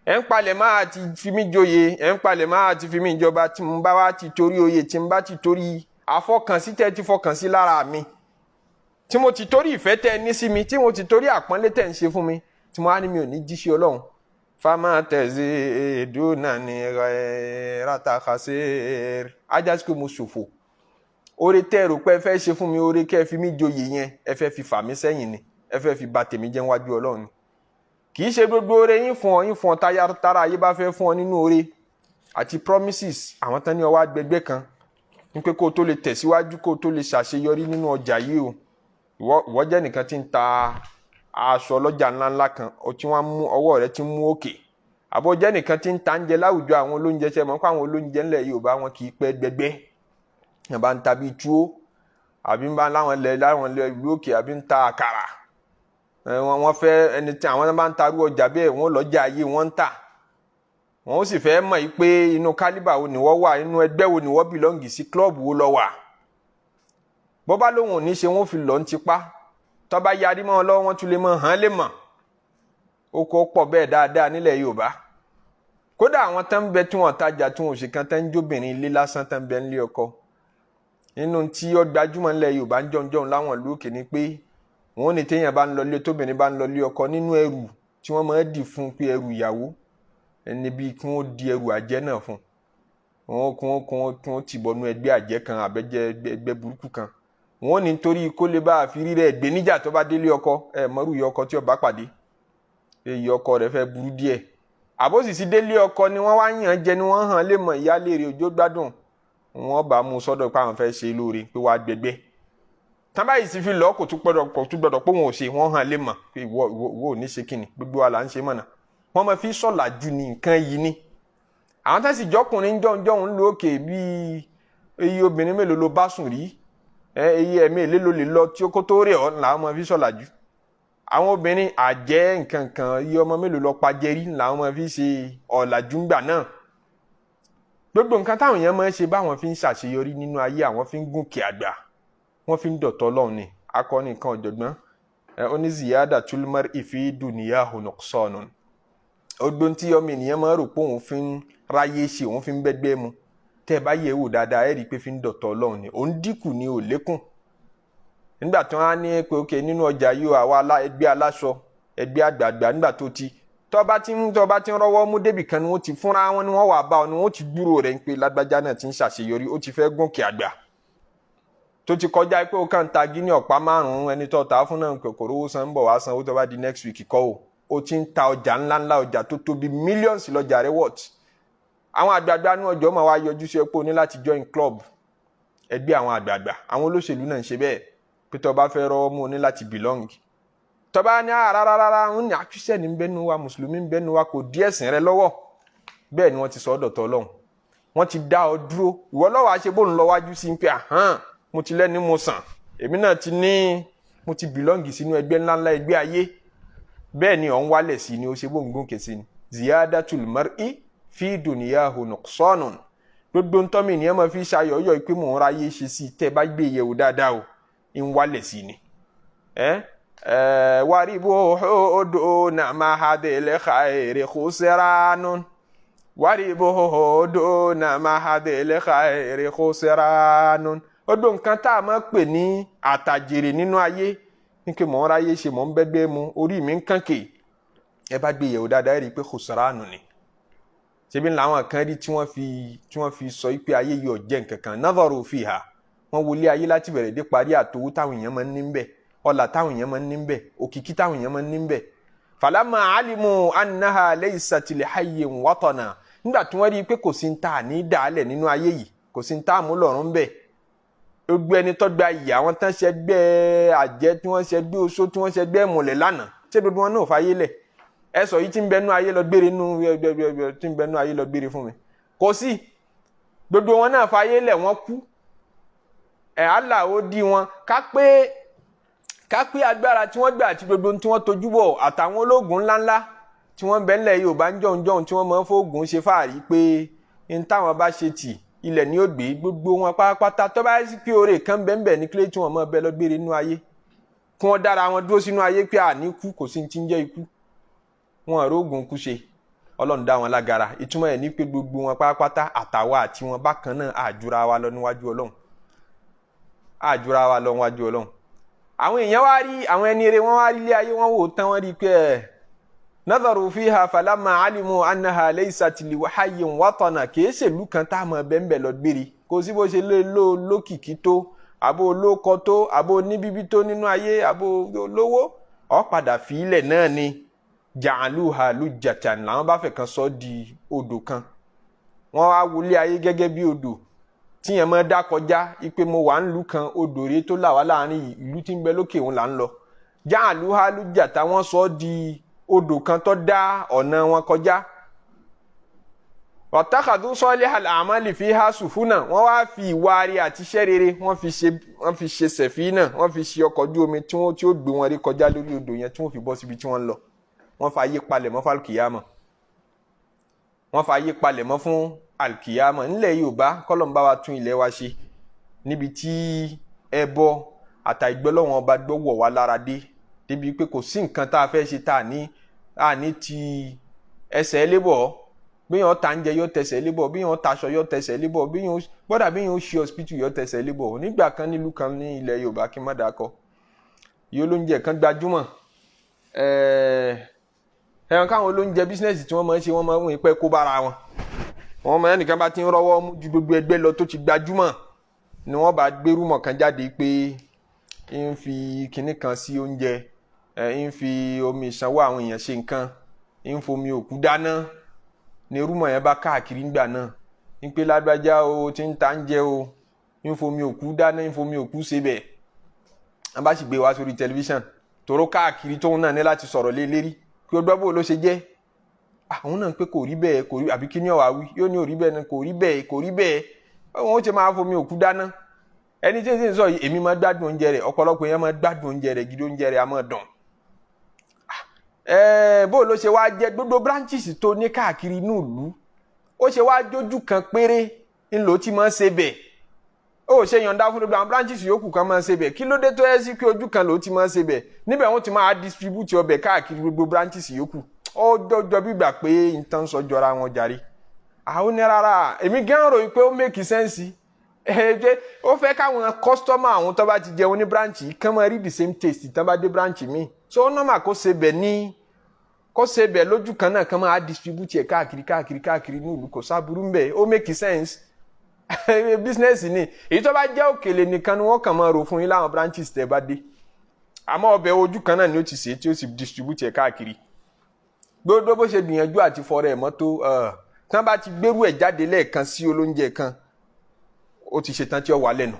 Ẹ̀ ń palẹ̀ máa ti fi mí joyè, ẹ̀ ń palẹ̀ máa ti fi mí jọba. Tí mo bá wá ti torí oyè, tí mo bá ti torí àfọkànsí tẹ́ ti fọkànsí lára mi, tí mo ti torí ìfẹ́ tẹ́ ní sí mi, tí mo ti torí àpọ́nlé tẹ́ ń ṣe fún mi, tí mo á ní mi ò ní jíṣẹ́ Ọlọ́run, fama tẹ̀sí dúnà ní ratakasir, ajásí pé mo ṣòfò. Oore tẹ́ rò pé ẹ fẹ́ ṣe fún mi, oore kẹ́ ẹ fi mí joyè yẹn, ẹ fẹ́ fi fà mí sẹ́yìn ni, ẹ fẹ́ fi bà tèmi jẹ́ wájú Ọlọ́run ni. Kì í ṣe gbogbo oore yín fún ọ, yín fún ọ tára ayé bá fẹ́ fún ọ nínú oore àti promises. Àwọn tán ní ọwọ́ agbègbè kan ní pé kó o tó lè tẹ̀síwájú, kó o tó lè ṣàṣeyọrí nínú ọjà yìí o, ìwọ jẹ́ nìkan tí ń ta aṣọ lọ́jà ńláńlá kan, o tí wọ́n mú ọwọ́ rẹ ti mú òkè, àbọ̀ jẹ́ nìkan tí ń ta ń jẹ láwùjọ àwọn olóúnjẹ. Ṣe mọ̀ pé àwọn olóúnjẹ ńlẹ̀ Yorùbá, wọn kì í pẹ́ gbẹgbẹ́. Yẹn bá ń ta bíi túwó, àbí ń bá láwọn lẹ ìlú òkè, àbí ń ta àkàrà, wọ́n fẹ́ ẹni tí àwọn bá ń tarú ọjà bẹ́ẹ̀, wọ́n lọ́jà ayé wọ́n ń tà, wọ́n ó sì fẹ́ mọ̀ yìí pé inú caliber wo ni wọ́n wà, inú ẹgbẹ́ wo ni wọ́n belong sí, club wo lọ wà. Bó bá lóun ò ní ṣe, wọ́n fi lọ́ ń tipá. Tó bá yarí mọ́ wọn lọ́wọ́, wọ́n tún lè mọ́ hàn lè mọ̀. Ó kó pọ̀ bẹ́ẹ̀ dáadáa nílẹ̀ Yorùbá. Kódà àwọn tán ń bẹ tí wọ́n tajà, tí wọ́n ò ṣe kan, tán ń jóbìnrin ilé lásán, tán ń bẹ nílé ọkọ, nínú tí ó gbajúmọ̀ nílẹ̀ Yorùbá ń jọ̀njọ̀n láwọn ìlú òkè ni pé wọ́n ní téèyàn bá ń lọ ilé, tóbìnrin bá ń lọ ilé ọkọ, nínú ẹrù tí wọ́n máa ń dì fún pé ẹrù ìyàwó ẹni bíi kí wọ́n di ẹrù àjẹ́ náà fún wọn, kí wọ́n tì bọnú ẹgbẹ́ àjẹ́ kan, àbẹ́jẹ́ ẹgbẹ́ burúkú kan. Wọ́n ní nítorí kó lè bá àfi rírẹ̀ gbé níjà tó bá délé ọkọ, ẹ mọ́rù ìyá ọkọ tí ó bá pàdé, èyí ọkọ rẹ̀ fẹ́ burú díẹ̀. Àbóṣìṣì délé ọkọ ni wọ́n wá yàn jẹ ni wọ́n hàn lè mọ̀, ìyáálé rẹ̀ òjò gbádùn, wọ́n bá mú sọ́dọ̀ pé àwọn fẹ́ ṣe lóore, pé wàá gbẹgbẹ́ tán báyìí sì fi lọ, kò tún gbọdọ̀ pé wọn ò ṣe, wọ́n hàn lè mọ̀ pé ìwọ ò ní ṣe kíni, gbogbo wa là ń ṣe mọ̀nà. Wọ́n máa fi sọ̀làjú ní nǹkan yìí ni. Àwọn tá sì jọkùnrin jọ̀hún ń lo òkè bíi iye obìnrin mélòó ló bá sùn rí, ẹ iye ẹ̀mí èlé ló lè lọ tí ó kó tó rẹ̀ ọ́, làwọn máa fi sọ̀làjú. Àwọn obìnrin àjẹ́ nǹkan kan, iye ọmọ mélòó lọ pajẹ́rí, làwọn máa fi ṣe ọ̀làjú ńgbà náà. Gbogbo nǹkan táwọn èèyàn máa ń ṣe báwọn fi ń ṣàṣeyọrí nínú ayé, àwọn fi ń gòkè àgbà, wọ́n fi ń dọ̀tọ̀ Ọlọ́run ni. Akọni kan, ọ̀jọ̀gbọ́n ẹ, ó ní ziyadatul mar'i fi duniyahu nuqsanun. Ogbon tí ọmọ ènìyàn máa ń rò pé òun fi ń ráyé ṣe, òun fi ń bẹ́gbẹ́ mu, tẹ́ ẹ bá yẹ̀ wò dáadáa, ẹ rí i pé fi ń dọ̀tọ̀ Ọlọ́run ni, òun dínkù ni, ò lékún. Nígbà tí wọ́n á ní pé ok, nínú ọjà yìí o, àwa ẹgbẹ́ aláṣọ, ẹgbẹ́ àgbààgbà, nígbà tó ti tọ́ba ti ń rọ́wọ́ mú débì kan ni wọ́n ti fúnra wọn ni wọ́n wà bá ọ, ni wọ́n ti gbúrò rẹ̀ ń pé lágbájá náà ti ń ṣàṣeyọrí, ó ti fẹ́ gòkè àgbà, tó ti kọjá pé ó kàn ń ta gíní ọ̀pá márùn-ún, ẹni tó ta fún náà kòkòrò owó san ń bọ̀ wá san owó tó bá di next week kọ́ o, ó ti ń ta ọjà ńláńlá, ọjà tó tóbi, millions lọ́jà rẹ̀ worth. Àwọn àgbààgbà ní ọjọ́ máa wá yọjú sí ẹ pé o ní láti join club ẹgbẹ́ àwọn àgbààgbà. Àwọn olóṣèlú náà ń ṣe bẹ́ẹ̀ pé tó bá fẹ́ rọ́wọ́ mú, o ní láti belong. Tó bá ní rárá rárá, ń ní àkíṣẹ́ ní bẹ́nu wa, mùsùlùmí ń bẹ́nu wa, kò dí ẹ̀sìn rẹ lọ́wọ́. Bẹ́ẹ̀ ni wọ́n ti sọ ọ́ dọ̀tọ̀ Ọlọ́run, wọ́n ti dá ọ dúró. Ìwọ lọ́wọ́ àṣẹ bó ń lọ wájú sí pé ahán, mo ti lẹ́ni, mo sàn, èmi náà ti ní, mo ti belong sínú ẹgbẹ́ ńláńlá, ẹgbẹ́ ayé. Bẹ́ẹ̀ ni ọ̀ ń wálẹ̀ sí ni, ó ṣe bó ń gòkè sí ni. Ziyadatul mar'i fi duniyahu nuqsanun. Gbogbo ntọ́mi ènìyàn máa fi ṣayọ̀ yọ̀ pé mò ń ráyé ṣe sí, tẹ́ bá gbé yẹ̀wò dáadáa o, ń wálẹ̀ sí ni. Ẹ ẹ waribu duna mahadil khairi khusranun, waribu duna mahadil khairi khusranun. Odò nǹkan tá a máa pè ní àtàjèrè nínú ayé ní pé mò ń ráyé ṣe, mò ń bẹ́gbẹ́ mu, orí mi ń kànkè, ẹ bá gbé yẹ̀wò dáadáa, ẹ rí i pé khusranu ni. Ṣebí làwọn kan rí tí wọ́n fi sọ pé ayé yìí ò jẹ́ nǹkan kan. Nadharu fiha, wọ́n wọlé ayé láti bẹ̀rẹ̀ dé parí, àtòwú táwọn èèyàn máa ń ní bẹ̀, ọlà táwọn èèyàn máa ń ní bẹ̀, òkìkí táwọn èèyàn máa ń ní bẹ̀. Falamma alimu annaha laysat li hayyin watana, nígbà tí wọ́n rí i pé kò sí ń tà ní dàálẹ̀ nínú ayé yìí, kò sí ń tà mú lọ́rùn bẹ̀. Gbogbo ẹni tó gba ìyà, àwọn tán ṣẹgbẹ́ àjẹ́, tí wọ́n ṣẹgbẹ́ oṣó, tí wọ́n ṣẹgbẹ́ ìmùlẹ̀ lánàá, ṣé gbogbo wọn náà fàyè lẹ̀? Ẹ sọ yìí tí ń bẹnu ayé lọ gbére nú, tí ń bẹnu ayé lọ gbére fún mi, kò sí. Gbogbo wọn náà fàyè lẹ̀, wọ́n kú. Ẹ̀ Allah ó dí wọn ká pé agbára tí wọ́n gbà àti gbogbo tí wọ́n tojú bọ̀, àtàwọn ológun ńláńlá tí wọ́n bẹ ńlẹ̀ Yorùbá ń jọ̀hún jọ̀hún, tí wọ́n máa ń fóògùn ṣe fáàrí pé n táwọn bá ṣe tì, ilẹ̀ ni ó gbé gbogbo wọn pátápátá. Tó bá sí pé oore kan bẹ́ẹ̀ ní kílé tí wọ́n máa bẹ lọ gbére nínú ayé, kí wọ́n dára wọn dúró sínú ayé pé àní kú, kò sí ti ń jẹ́ ikú, wọn àrógùn kú ṣe. Ọlọ́run dá wọn lágara. Ìtumọ̀ ẹ̀ ní pé gbogbo wọn pátápátá, àtàwa àti wọn bákan náà, àjùra wa lọ níwájú Ọlọ́run, àjùra wa lọ níwájú Ọlọ́run. Àwọn èèyàn wá rí àwọn ẹni eré, wọn wá rí ilé ayé, wọn wò tán, wọn rí i pé ẹ nadharu fiha falamma alimu annaha laysat li hayyin watana. Kìí ṣèlú kan tá a mọ̀ bẹ́ẹ̀ lọ gbére. Kò sí bó ṣe lé ló lókìkí tó, àbó olókọ tó, àbó oníbíbí tó nínú ayé, àbó olówó, ó padà fi ilẹ̀ náà ni. Ja'aluha lujjatan, làwọn bá fẹ́ kan sọ di odò kan. Wọ́n wá wọlé ayé gẹ́gẹ́ bí odò tíyẹn máa dá kọjá, ipe mo wà nílùú kan, odò rèé tó là wá láàrin ìlú tí ń bẹ lókè òun là ń lọ. Ja'aluha lujjatan, wọ́n sọ di odò kan tó dá ọ̀nà wọn kọjá. Wattakhadhu salihal a'mali fiha sufuna, wọ́n wá fi ìwà rí àti iṣẹ́ rere, wọ́n fi ṣe sẹ̀fínà, wọ́n fi ṣe ọkọ̀ ojú omi tí wọ́n tí ó gbé wọn rí kọjá lórí odò yẹn, tí wọ́n fi bọ́ síbi tí wọ́n ń lọ. Wọ́n fa ayé palẹ̀ mọ́ fún alkiyama, wọ́n fa ayé palẹ̀ mọ́ fún alkiyama. Nílẹ̀ Yorùbá, kọ́lọ̀ ń bá wa tún ilẹ̀ wa ṣe níbi tí ẹbọ àtàìgbọ́lọ́wọ́n ọba gbọ́ wọ̀ wá lára dé, débi pé kò sí nǹkan tá a fẹ́ ṣe tá a ní ti ẹsẹ̀ lébọ̀. Bí yàn ta ń jẹ, yóò tẹsẹ̀ lébọ̀. Bí yàn taṣọ, yóò tẹsẹ̀ lébọ̀. Bí yàn gbọ́dọ̀, bí yàn ṣe hospital, yóò tẹsẹ̀ lébọ̀. Nígbà kan, nílùú kan ní ilẹ̀ Yorùbá, kí n má dàkọ, yìí olóúnjẹ kan gbajúmọ̀. Ẹ̀ẹ́n, káwọn olóúnjẹ, business tí wọ́n máa ń ṣe, wọ́n máa ń wọ́n pẹ́ kó bára wọn. Wọ́n máa ẹnìkan bá ti ń rọ́wọ́ mú ju gbogbo ẹgbẹ́ lọ, tó ti gbajúmọ̀, ni wọ́n bá gbé rumour kan jáde pé ń fi kinní kan sí oúnjẹ ẹ̀, ń fi omi ìsanwó àwọn èèyàn ṣe nǹkan, ń fomi òkú dáná. Ni rumour yẹn bá káàkiri ńgbà náà ń pé lágbájá o ti ń ta ń jẹ o, ń fomi òkú dáná, ń fomi òkú ṣe bẹ̀. Wọ́n bá sì gbé wá sórí tẹlifíṣàn tòró káàkiri, tóun náà ní láti sọ̀rọ̀ lé lérí kí o gbọ́ bó ló ṣe jẹ́. Àwọn náà ń pé kò rí bẹ́ẹ̀, kò rí àbí kí ni ọ̀wá wí, yóò ní ò rí bẹ́ẹ̀ ni, kò rí bẹ́ẹ̀, kò rí bẹ́ẹ̀. Wọ́n ó ti máa fomi òkú dáná. Ẹni tí ń sọ yìí, èmi máa gbádùn oúnjẹ rẹ̀, ọ̀pọ̀lọpọ̀ èèyàn máa gbádùn oúnjẹ rẹ̀ gidi, oúnjẹ rẹ̀ á máa dùn. Bó ló ṣe wá jẹ́ gbogbo branches tó ní káàkiri inú ìlú, ó ṣe wá jójú kan péré ńlò tí máa ń ṣe bẹ̀? Ó ṣe yọ̀ǹda fún gbogbo àwọn branches yòókù kan máa ń ṣe bẹ̀. Kí ló dé tó yẹ sí pé ojú kan ló ti máa ń ṣe bẹ̀? Níbẹ̀ wọ́n ti máa distribute ọbẹ̀ káàkiri gbogbo branches yòókù. Ó jọjọ bí gbà pé nǹkan sọ jọra wọn jàre. Àwọn ní rárá, èmi gán rò pé ó make sense. Ẹ ó fẹ́ káwọn customer àwọn tó bá ti jẹun ní branch yìí kán máa rí the same taste tán bá dé branch míì. So ó normal kó ṣe bẹ̀ ní, kó ṣe bẹ̀ lójú kan náà, kán máa distribute ẹ̀ káàkiri káàkiri káàkiri ní ìlú. Kò sábúrú ńbẹ̀, ó make sense, business ni. Èyí tó bá jẹ́ òkèlè nìkan ni wọ́n kàn máa rò fún yín láwọn branches tẹ́ bá dé. Àmọ́ ọbẹ̀, ojú kan náà ni ó ti ṣe tí ó sì distribute ẹ̀ káàkiri. Gbogbo bó ṣe gbìyànjú àti fọrọ ẹ̀ mọ́tò, tí wọ́n bá ti gbérú ẹ̀ jáde lẹ́ẹ̀kan sí olóúnjẹ kan, ó ti ṣetán tí ó wà lẹ́nu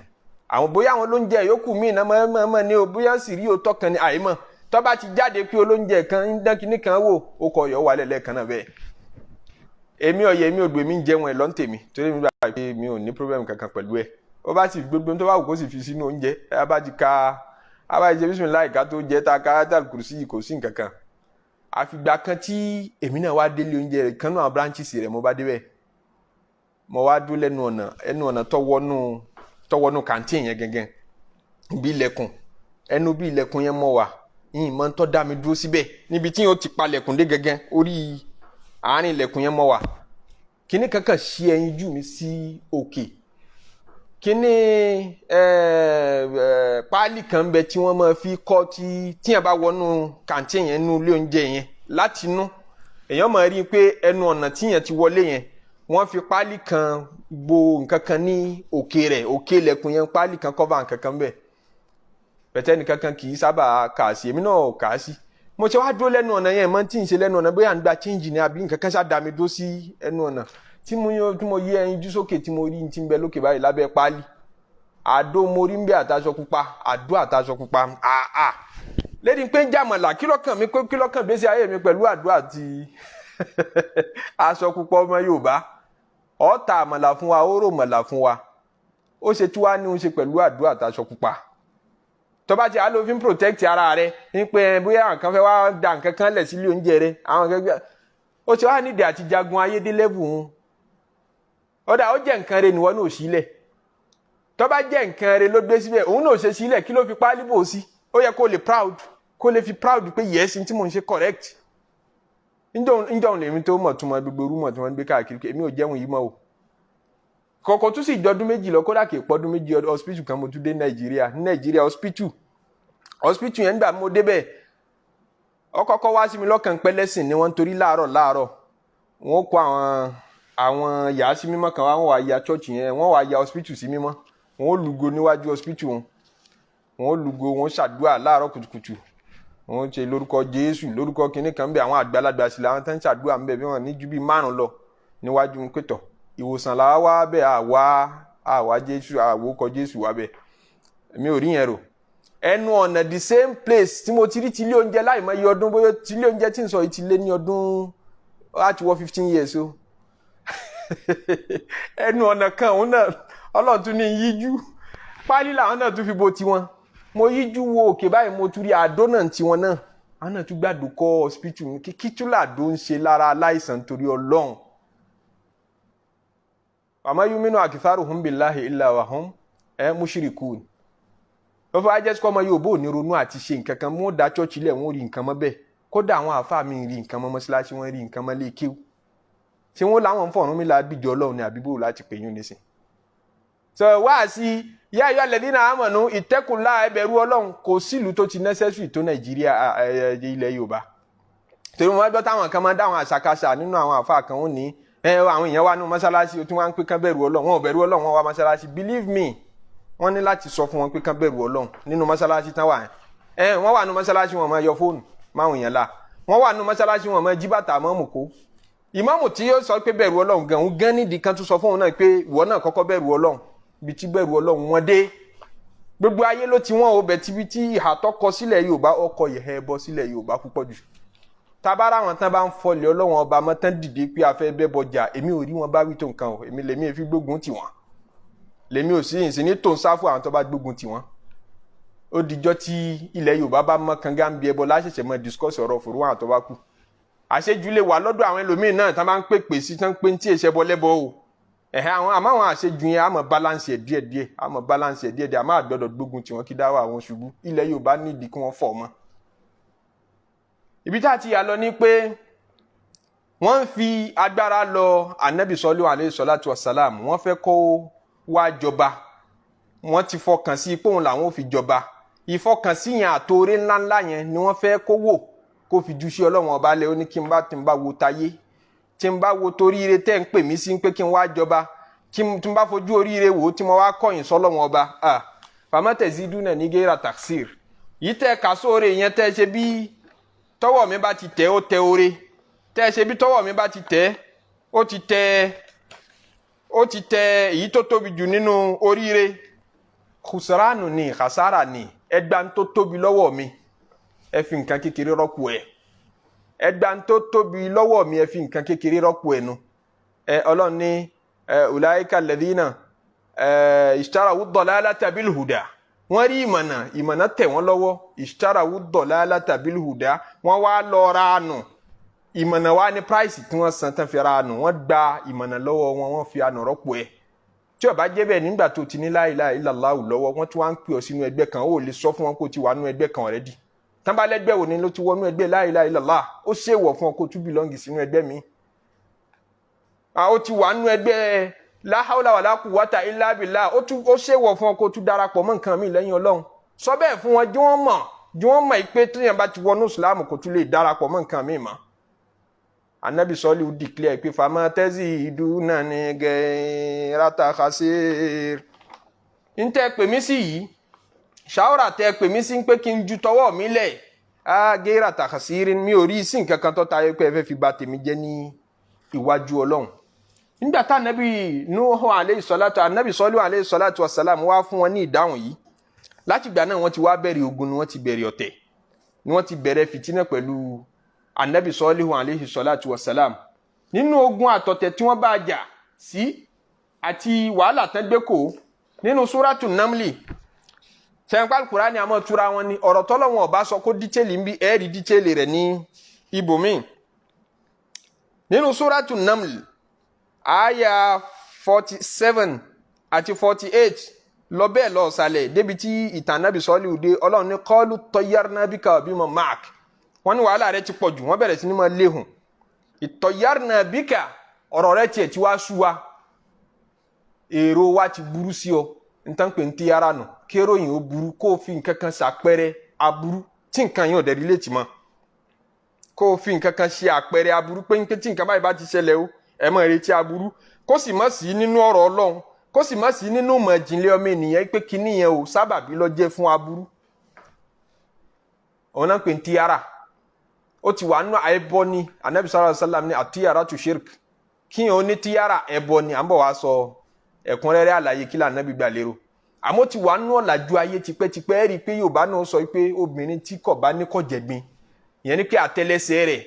àwọn. Bóyá àwọn olóúnjẹ yòókù míì náà mọ̀ ní o, bóyá sì rí òótọ́ kan ní àìmọ̀. Tó bá ti jáde pé olóúnjẹ kan ń dán kinní kan wò, ó kọ ọ̀yọ́ wà lẹ́ẹ̀kan náà bẹ́ẹ̀. Èmi ọ̀yẹ́, mi ò gbé mi ń jẹun ẹ̀ lọ́n tèmi, torí mi gbà pé mi ò ní problem kankan pẹ̀lú ẹ̀. Ó bá sì gbogbo tó bá wù kó sì fi sínú oúnjẹ, ẹ bá ti ka, a bá ti ṣe bísímìláì ká tó jẹ, tá a ká tá kùrù sí, kò sí nǹkan kan. Àfìgbà kan tí èmi náà wá délé oúnjẹ rẹ̀ kan náà, branches rẹ̀, mo bá débẹ̀, mo wá dúró lẹ́nu ọ̀nà, ẹnu ọ̀nà tọ́wọ́nú canteen yẹn gẹ́gẹ́ bí ilẹ̀kùn, ẹnu bí ilẹ̀kùn yẹn mọ̀ wá yìí mọ̀ ń tọ́ dá mi dúró síbẹ̀, níbi tí yóò ti palẹ̀kùn dé gẹ́gẹ́, orí àárín ilẹ̀kùn yẹn mọ̀ wá. Kíní kankan ṣí ẹyin jù mí sí òkè, kíní páálí kan bẹ tí wọ́n máa fi kọ́ tí tíyẹn bá wọnú canteen yẹn nínú ilé oúnjẹ yẹn, láti inú èèyàn máa rí i pé ẹnu ọ̀nà tíyẹn ti wọlé yẹn, wọ́n fi páálí kan bo nǹkan kan ní òkè rẹ̀, òkè ilẹ̀kùn yẹn, páálí kan cover nǹkan kan bẹ́ẹ̀ pẹ̀tẹ́. Nìkan kan kì í sábà kà sí, èmi náà kà á sí. Mo ṣe wá dúró lẹ́nu ọ̀nà yẹn, mọ́ tí ń ṣe lẹ́nu ọ̀nà, bóyá à ń gba change ni àbí nǹkan kan ṣáà dá mi dúró sí ẹnu ọ̀nà, tí mo yí ẹyin jú sókè, tí mo rí ti ń bẹ lókè báyìí lábẹ́ páálí, àdó mo rí ń bẹ àtàṣọ pupa, àdó àtàṣọ pupa. Àà lẹ́ni pé ń jàmọ̀lá, kí lọ́kàn mi, kí lọ́kàn gbèsè ayé mi pẹ̀lú àdó àti aṣọ pupa? Ọmọ Yorùbá, ọ̀ọ́ta àmàlà fún wa, ó rò màlà fún wa, ó ṣe tí wàá ní ó ṣe pẹ̀lú àdó àtàṣọ pupa. Tó bá ti á ló fi ń protect ara rẹ ní pé bóyá àwọn kan fẹ́ wá da nǹkan kan lẹ̀ sílé oúnjẹ rẹ, àwọn kan ó ti wá nídìí àti jagun ayédè level ń ọ̀dà. Ó jẹ́ nǹkan rẹ níwọ náà sílẹ̀. Tó bá jẹ́ nǹkan rẹ ló gbé síbẹ̀, òun náà ṣe sílẹ̀. Kí ló fi páálí bò sí? Ó yẹ kó lè proud, kó lè fi proud pé yes, tí mò ń ṣe correct. Njọ́ lèmi tó mọ̀ túmọ̀ gbogbo rumour tí wọ́n ń gbé káàkiri pé èmi ò jẹun yìí mọ́ o. Kọ̀kọ́ tún sì jọdún 2 lọ, kódà kì í pọ́dún 2, hospital kan mo tún dé Nàìjíríà. Ní Nàìjíríà, hospital yẹn, nígbà mo débẹ̀, ó kọ́kọ́ wá sí mi lọ́kàn pẹ́lẹ́sìn ni wọ́n ń torí láàárọ̀ láàárọ̀ wọ́n kó àwọn yàá sí mímọ́ kan wá, wọ́n wá ya church yẹn, wọ́n wá ya hospital sí mímọ́, wọ́n ó lùgò níwájú hospital wọn, wọ́n ó lùgò, wọ́n ṣàdúrà láàárọ̀ kùtùkùtù, wọ́n ṣe lórúkọ Jésù, lórúkọ kínní kan bẹ. Àwọn àgbàlagbà sí làwọn tó ń ṣàdúrà ń bẹ, bí wọ́n ní ju bíi 5 lọ níwájú ń pẹ̀tọ̀ ìwòsàn làwa wá bẹ́ẹ̀, àwa Jésù, àwòkọ Jésù wá bẹ́ẹ̀. Èmi ò rí yẹn rò. Ẹnu ọ̀nà the same place tí mo ti rí ti ilé oúnjẹ láì mọ iye ọdún, bóyá ti ilé oúnjẹ tí ń sọ yìí ti lé ní ọdún láti wọ 15 years o. Ẹnu ọ̀nà kan òun náà, Ọlọ́run tún ní yíjú pálí làwọn náà tún fi bo tiwọn. Mo yíjú wo òkè báyìí, mo tún rí àdó náà tiwọn náà, àwọn náà tún gbàdúrà kọ́ hospital. Kí tún làdó ń ṣe lára aláìsàn torí Ọlọ́run? Wa ma yuminu aktharuhum billahi illa wa hum mushrikun. Wọ́n fọwọ́ ajẹ́ sọ́kọ́ ọmọ Yorùbá ò ní ronú àti ṣe nǹkan kan, wọ́n da church lẹ̀, wọ́n rí nǹkan mọ́ bẹ́ẹ̀. Kódà àwọn àáfàá mi rí nǹkan mọ́ mọ́ṣáláṣí, wọ́n rí nǹkan mọ́ lé kíw. Ṣé wọ́n láwọn ń fọ̀rún mi lábìjọ Ọlọ́run ní àbíbò láti pè yín nísìn. Sọ wá sí yá ayọ́ alladhina amanu ittaqullaha, ẹ bẹ̀rù Ọlọ́run. Kò sílùú tó ti necessary tó Nàìjíríà, ilẹ̀ Yorùbá, torí wọn gbọ́ táwọn kan máa ń dáwọn àṣàkáṣà nínú àwọn àáfàá kan, ó ní ẹ àwọn èèyàn wà nínú mọ́ṣáláṣí tí wọ́n á ń pè kán bẹ̀rù Ọlọ́run. Wọn ò bẹ̀rù Ọlọ́run, wọn wá mọ́ṣáláṣí. Believe me, wọ́n ní láti sọ fún wọn pé kán bẹ̀rù Ọlọ́run nínú mọ́ṣáláṣí tán wà. Ẹ wọ́n wà nínú mọ́ṣáláṣí, wọn máa yọ fóònù máwọn èèyàn la. Wọ́n wà nínú mọ́ṣáláṣí, wọn máa jí bàtà mọ́mù kó. Ìmáàmù tí yóò sọ pé bẹ̀rù Ọlọ́run gan, òun gan nídìí kan tún sọ fún òun náà pé ìwọ náà kọ́kọ́ bẹ̀rù Ọlọ́run. Ibi tí bẹ̀rù Ọlọ́run wọn dé, gbogbo ayé ló ti wọ́n o bẹ̀ tíbi tí ìhà tó kọ sílẹ̀ Yorùbá, ọkọ̀ ìhẹ́ ẹbọ sílẹ̀ Yorùbá púpọ̀ jù. Tabara àwọn tán bá ń fọlẹ̀ Ọlọ́run ọba mọ́ tán dìde pé a fẹ́ bẹ́ bọjà, èmi ò rí wọn bá wí tó nǹkan o. Èmi lèmi fi gbógun tì wọ́n, lèmi ò sí ìsìn ní tòun sáfù àwọn tó bá gbógun tì wọ́n. Ó dijọ́ tí ilẹ̀ Yorùbá bá mọ́ kanga ń bí ẹbọ láṣẹ̀ṣẹ̀ mọ́ discuss ọ̀rọ̀ fòrò wọn àtọ́ bá kú. Àṣejù lè wà lọ́dọ̀ àwọn ẹlòmíín náà tán bá ń pèpè sí, tán pé ń tí èsẹ̀ bọ lẹ́bọ o. Ẹ̀hẹ́, àwọn àmọ́ àwọn àṣejù yẹn, àmọ́ balance ẹ̀ díẹ̀díẹ̀, àmọ́ balance ẹ̀ díẹ̀díẹ̀, àmọ́ àgbọ̀dọ̀ gbógun tí wọ́n kí dáwọ́ àwọn ṣubú. Ilẹ̀ Yorùbá nídìí kí wọ́n fọ̀ mọ́. Ibi tá a ti yà lọ ni pé wọ́n ń fi agbára lọ Anabi Sọ́líù alayhi salatu wassalam. Wọ́n fẹ́ kó wá jọba. Wọ́n ti fọkàn sí pé òun làwọn ò fi jọba. Ìfọkànsí yẹn àtòrè ńláńlá yẹn ni wọ́n fẹ́ kó wò kó fi ju sí Ọlọ́run ọba lẹ. Ó ní kí n bá tí n bá wo tayé, tí n bá wo toríire tẹ́ ń pè mí sí pé kí n wá jọba, tí n bá fojú oríire wò ó, tí mo wá kọ̀yìn sọ́lọ́run ọba, fama taziduna ní gẹ́rà taksir yìí tẹ́ ká sóore yẹn, tẹ́ ṣe bí tọwọ́ mi bá ti tẹ̀, ó tẹ oore tẹ́ ṣe bí tọwọ́ mi bá ti tẹ̀, ó ti tẹ̀, ó ti tẹ èyí tó tóbi jù nínú oríire. Khusranu ni, khasara ni. Ẹgbà tó tóbi lọ́wọ́ mi, ẹ fi nǹkan kékeré rọ́pò ẹ̀. Ẹgbà tó tóbi lọ́wọ́ mi, ẹ fi nǹkan kékeré rọ́pò ẹ̀ nu ẹ. Ọlọ́run ní ẹ ulaika alladhina ẹ ishtarawu dalalata bil huda. Wọ́n rí ìmọ̀nà, ìmọ̀nà tẹ̀ wọ́n lọ́wọ́. Ishtarawu dalalata bil huda, wọ́n wá lọ ra nù. Ìmọ̀nà wa ní price tí wọ́n san tán fi ra nù. Wọ́n gba ìmọ̀nà lọ́wọ́ wọn, wọ́n fi ànà rọ́pò ẹ̀. Tí ó bá jẹ́ bẹ́ẹ̀, nígbà tó ti ní la ilaha illallah lọ́wọ́, wọ́n tún wá ń pè ọ́ sínú ẹgbẹ́ kan, ó lè sọ fún wọn kó ti wà nínú ẹgbẹ́ kan already. Tán bá lẹ́gbẹ́ wo ni ló ti wọnú ẹgbẹ́ la ilaha illallah, ó ṣèwọ̀ fún ọ kó tún belong sínú ẹgbẹ́ mi. Ó ti wà nínú ẹgbẹ́ la hawla wala quwwata illa billah, ó ṣèwọ̀ fún ọ kó tún darapọ̀ mọ́ nǹkan mi lẹ́yìn Ọlọ́run. Sọ bẹ́ẹ̀ fún wọn, jí wọ́n mọ̀, jí wọ́n mọ̀ pé téèyàn bá ti wọnú Ìsìlámù, kò tún lè darapọ̀ mọ́ nǹkan mi mọ́. Anabi sọlí declare pé fama tazidunani ghaira takhsir. N tẹ́ pè mí sí yìí, ṣàwòrà tẹ́ pè mí sí pé kí n ju tọwọ́ mi lẹ̀ á ghaira takhsir, mi ò rí sí nǹkan kan tó tayọ pé ẹ fẹ́ fi bà tèmi jẹ́ ní iwájú Ọlọ́run. Nígbà tá anabi Nuhu alayhi salatu, anabi sọlí alayhi salatu wassalam wá fún wọn ní ìdáhùn yìí, láti ìgbà náà wọ́n ti wá bẹ̀rẹ̀ ogun, ni wọ́n ti bẹ̀rẹ̀ ọ̀tẹ̀, ni wọ́n ti bẹ̀rẹ̀ fìtínà pẹ̀lú anabi sọlihu alayhi salatu wa salam. Nínú ogun àtọ̀tẹ̀ tí wọ́n bá jà sí àti wàhálà tán gbé kò nínú súrátù Namli sẹ́yìnpá Kùránì àmọ́ túra wọn ni ọ̀rọ̀ tọ́lọ́wọ́n ọba sọ kó detail ń bí ẹ̀ẹ́rì detail rẹ̀ ní ibòmíì. Nínú súrátù Namli àyà 47 àti 48 lọ bẹ́ẹ̀ lọ ọ̀sàlẹ̀ débi tí ìtàn anabi sọlihu dé, Ọlọ́run ní qalu tayyarna bika wa biman ma'ak. Wọ́n ní wàhálà rẹ̀ ti pọ̀ jù, wọ́n bẹ̀rẹ̀ sí ní máa léhùn. Ìtọ̀yárìnà bíkà, ọ̀rọ̀ rẹ tiẹ̀ ti wá sú wa, èrò wa ti burú sí ọ. Nǹkan pé ń tíyára nù kéròyìn ó burú, kó o fi nǹkan kan ṣàpẹrẹ aburú tí nǹkan yẹn ò dẹ̀ relate mọ́, kó o fi nǹkan kan ṣe àpẹẹrẹ aburú pé ń pé tí nǹkan báyìí bá ti ṣẹlẹ̀ o, ẹ má retí aburú. Kó sì má sí nínú ọ̀rọ̀ Ọlọ́run, kó sì má sí nínú ìmọ̀ ìjìnlẹ̀ ọmọ ènìyàn pé kinní yẹn o, sábàbí ló jẹ́ fún aburú. Òun náà ń pè ní tíyára. Ó ti wà nínú ẹbọ ni. Anabi sallallahu alaihi wasallam ní àtíyára tu shirk. Kíyàn ó ní tíyára, ẹbọ ni. À ń bọ̀ wá sọ ẹ̀kúnrẹ́rẹ́ àlàyé kí lànàbí gbà lérò. Àmọ́ ti wà nínú ọ̀làjú ayé tipẹ́tipẹ́. Ẹ rí i pé Yorùbá náà sọ pé obìnrin tí kò bá ní kò jẹ̀gbin, ìyẹn ni pé àtẹ́lẹsẹ̀ rẹ̀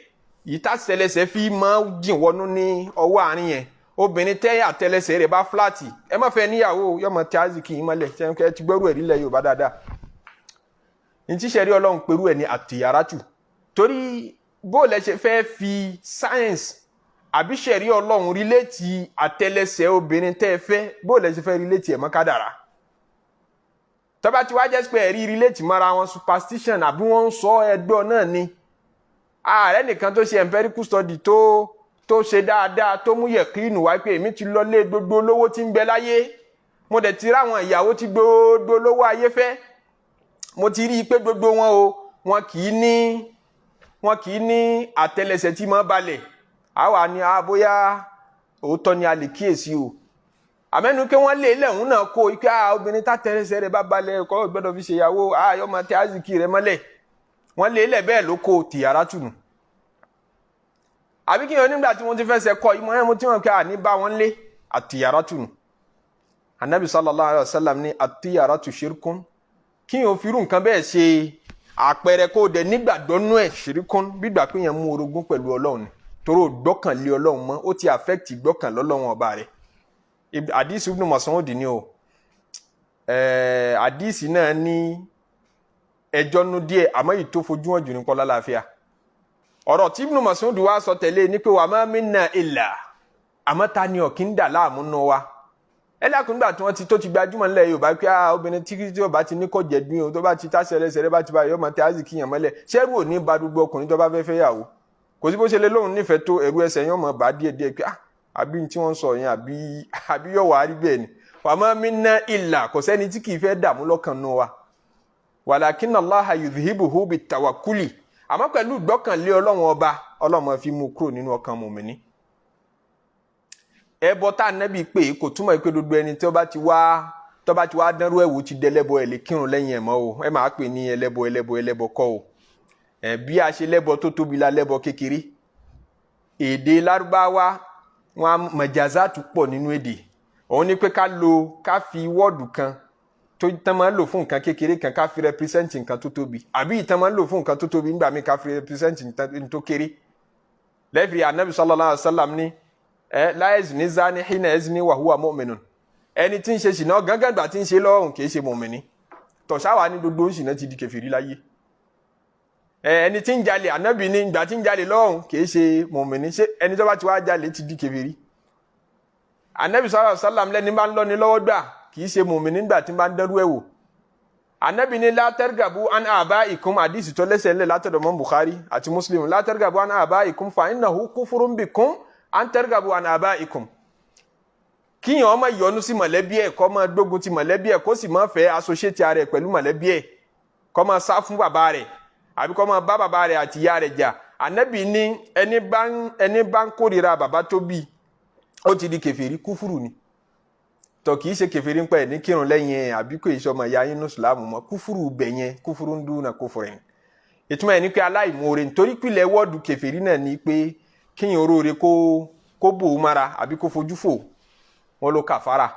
yìí tá àtẹ́lẹsẹ̀ fi máa jìn wọnú ní ọwọ́ àárín yẹn, obìnrin tẹ́ àtẹ́lẹsẹ̀ rẹ̀ bá flat, ẹ má fẹ́ níyàwó, yọmọ tí a sì kì í mọ́lẹ̀. Ṣe ẹ ti gbẹ́rù ẹ̀rí lẹ̀ Yorùbá dáadáa ní tíṣẹ̀rí Ọlọ́run pẹ̀lú ẹ̀ ní àtìyàrátù? Torí bó lẹ ṣe fẹ́ fi science àbí ṣẹ̀rí Ọlọ́run relate àtẹ́lẹsẹ̀ obìnrin tẹ́ ẹ fẹ́, bó lẹ ṣe fẹ́ relate ẹ̀ mọ́ kádàrá? Tó bá ti wá jẹ́ pé ẹ̀rí relate mọ́ra wọn, superstition àbí wọ́n ń sọ ẹgbẹ́ náà ni. Ààrẹ nìkan tó ṣe empirical study tó ṣe dáadáa, tó mú yẹ̀kínù wá pé èmi ti lọ lé gbogbo olówó tí ń bẹ láyé, mo dẹ̀ ti ráwọn ìyàwó tí gbogbo olówó ayé fẹ́, mo ti rí i pé gbogbo wọn o, wọn kì í ní àtẹ́lẹsẹ̀ tí mọ́ balẹ̀. Àwa ni a bóyá òótọ́ ni a lè kíyèsí o. Àmẹ́nu pé wọ́n lé lẹ́hún náà kó ike a obìnrin tátẹ́lẹsẹ̀ rẹ̀ bá balẹ̀ kọ́ gbọ́dọ̀ fi ṣèyàwó, a yọ máa tẹ azikì rẹ̀ mọ́lẹ̀. Wọ́n lé lẹ̀ bẹ́ẹ̀ ló kó tìyàrá tùnú. Àbí kí n nígbà tí wọ́n ti fẹsẹ̀ kọ ìmọ̀ ẹ̀ mo ti wọn kí a ní bá wọn lé àtìyàrá tùnú. Anabi sallallahu alayhi wa sallam ní àtìyàrá tù shirkun. Kí n ò fi irú nǹkan bẹ́ẹ̀ ṣe àpẹẹrẹ, kó o dẹ̀ nígbàgbọ́ nú ẹ̀, shirkun, gbígbà pé yẹn mú orogún pẹ̀lú Ọlọ́run ni, torí o gbọ́kànlé Ọlọ́run mọ́, ó ti affect gbọ́kàn lọ́lọ́run ọba rẹ̀. Àdìsí Ibn Mas'ud ni o. Àdìsí náà ní ẹjọ́ nú díẹ̀, àmọ́ èyí tó fojú hàn jù ní kọ́lá láàfíà. Ọ̀rọ̀ tí Ibn Mas'ud wá sọ tẹ̀lé ní pé wa ma minna illa, àmọ́ ta ni ọ̀kí ń dà láàmú nù wa? Ẹ lákùn nígbà tí wọ́n ti tó ti gbajúmọ̀ nílẹ̀ Yorùbá pé obìnrin tí ó bá ti ní kọ́ jẹ̀dún o, tó bá ti táṣẹlẹsẹ̀ bá ti bá yọ ọmọ tí a sì kíyàn mọ́lẹ̀, ṣẹ́rù ò ní ba gbogbo ọkùnrin tó bá fẹ́ fẹ́ yàwó? Kò sí bó ṣe lé lóhùn nífẹ̀ẹ́ tó, ẹ̀rú ẹsẹ̀ yẹn ọmọ bá díẹ̀ díẹ̀ pé àbí tí wọ́n sọ yẹn, àbí yọ̀ wá rí bẹ́ẹ̀ ni. Wa ma minna illa, kò sẹ́ni tí kì í fẹ́ dààmú lọ́kàn nù wa. Walakinna Allaha yudhibuhu bitawakkuli, àmọ́ pẹ̀lú ìgbọ́kànlé Ọlọ́run ọba, Ọlọ́run fi mú kúrò nínú ọkàn mùmíní. Ẹbọ tá ànábì pé kò túmọ̀ pé gbogbo ẹni tó bá ti wá tó bá ti wá dánrú ẹ̀wò ti dẹlẹ́bọ, ẹ̀ lè kírun lẹ́yìn ẹ̀ mọ́ o. Ẹ máa pè ní ẹlẹ́bọ, ẹlẹ́bọ, ẹlẹ́bọ kọ́ o. Ẹ bí a ṣe lẹ́bọ tó tóbi la lẹ́bọ kékeré. Èdè Lárúbáwá wọn, mọ̀jàzátù pọ̀ nínú èdè. Òun ni pé ká lo, ká fi word kan tó tán máa ń lò fún nǹkan kékeré kan, ká fi represent nǹkan tó tóbi, àbí ìtàn máa ń lò fún nǹkan tó tóbi nígbà míì, ká fi represent nǹkan tó kéré. Lẹ́fìrí anabi sallallahu alayhi wa sallam ní ẹ la yazni zani hina yazni wa huwa mu'minun. Ẹni tí ń ṣe ṣìnà gángan gbà tí ń ṣe lọ́rùn kì í ṣe mùmìnì. Tọ̀sáwà ní gbogbo ń ṣìnà ti di kèfèrí láyé. Ẹni tí ń jalè, anabi ní ìgbà tí ń jalè lọ́rùn kì í ṣe mùmìnì. Ṣé ẹni tó bá ti wá jalè ti di kèfèrí? Anabi sallallahu alayhi wa sallam lẹ́ni bá ń lọ́ni lọ́wọ́ gbà kì í ṣe mùmìnì nígbà tí ń bá ń dẹ́rú ẹ̀ wò. Anabi ní la targabu an abaikum, àdìsí tó lẹ́sẹ̀ ńlẹ̀ látọ̀dọ̀ mọ́ Bukhari àti Muslim, la targabu an abaikum fa innahu kufurun bikum an targabu an abaikum. Kíyàn ọmọ yọ́nú sí mọ̀lẹ́bí ẹ̀, kó máa gbógun ti mọ̀lẹ́bí ẹ̀, kó sì máa fẹ́ associate ara ẹ̀ pẹ̀lú mọ̀lẹ́bí ẹ̀, kó máa sá fún bàbá rẹ̀, àbí kó máa bá bàbá rẹ̀ àti ìyá rẹ̀ jà. Anabi ní ẹni bá ń kórìíra bàbá tó bí, ó ti di kèfèrí, kúfúrú ni. Tọ kì í ṣe kèfèrí ń pẹ́ ní kírun lẹ́yìn ẹ̀, àbí kò í ṣe ọmọ ìyá yín ní ìsìlámù mọ́. Kúfúrú bẹ̀ yẹn, kúfúrú ń dúnà kúfúrú yẹn, ìtumọ̀ ẹ̀ ní pé aláìmoore. Nítorí pìlẹ̀ word kèfèrí náà ní pé kíyàn oróore kó bò ó mára àbí kó fojú fò wọn ló kàfàrà.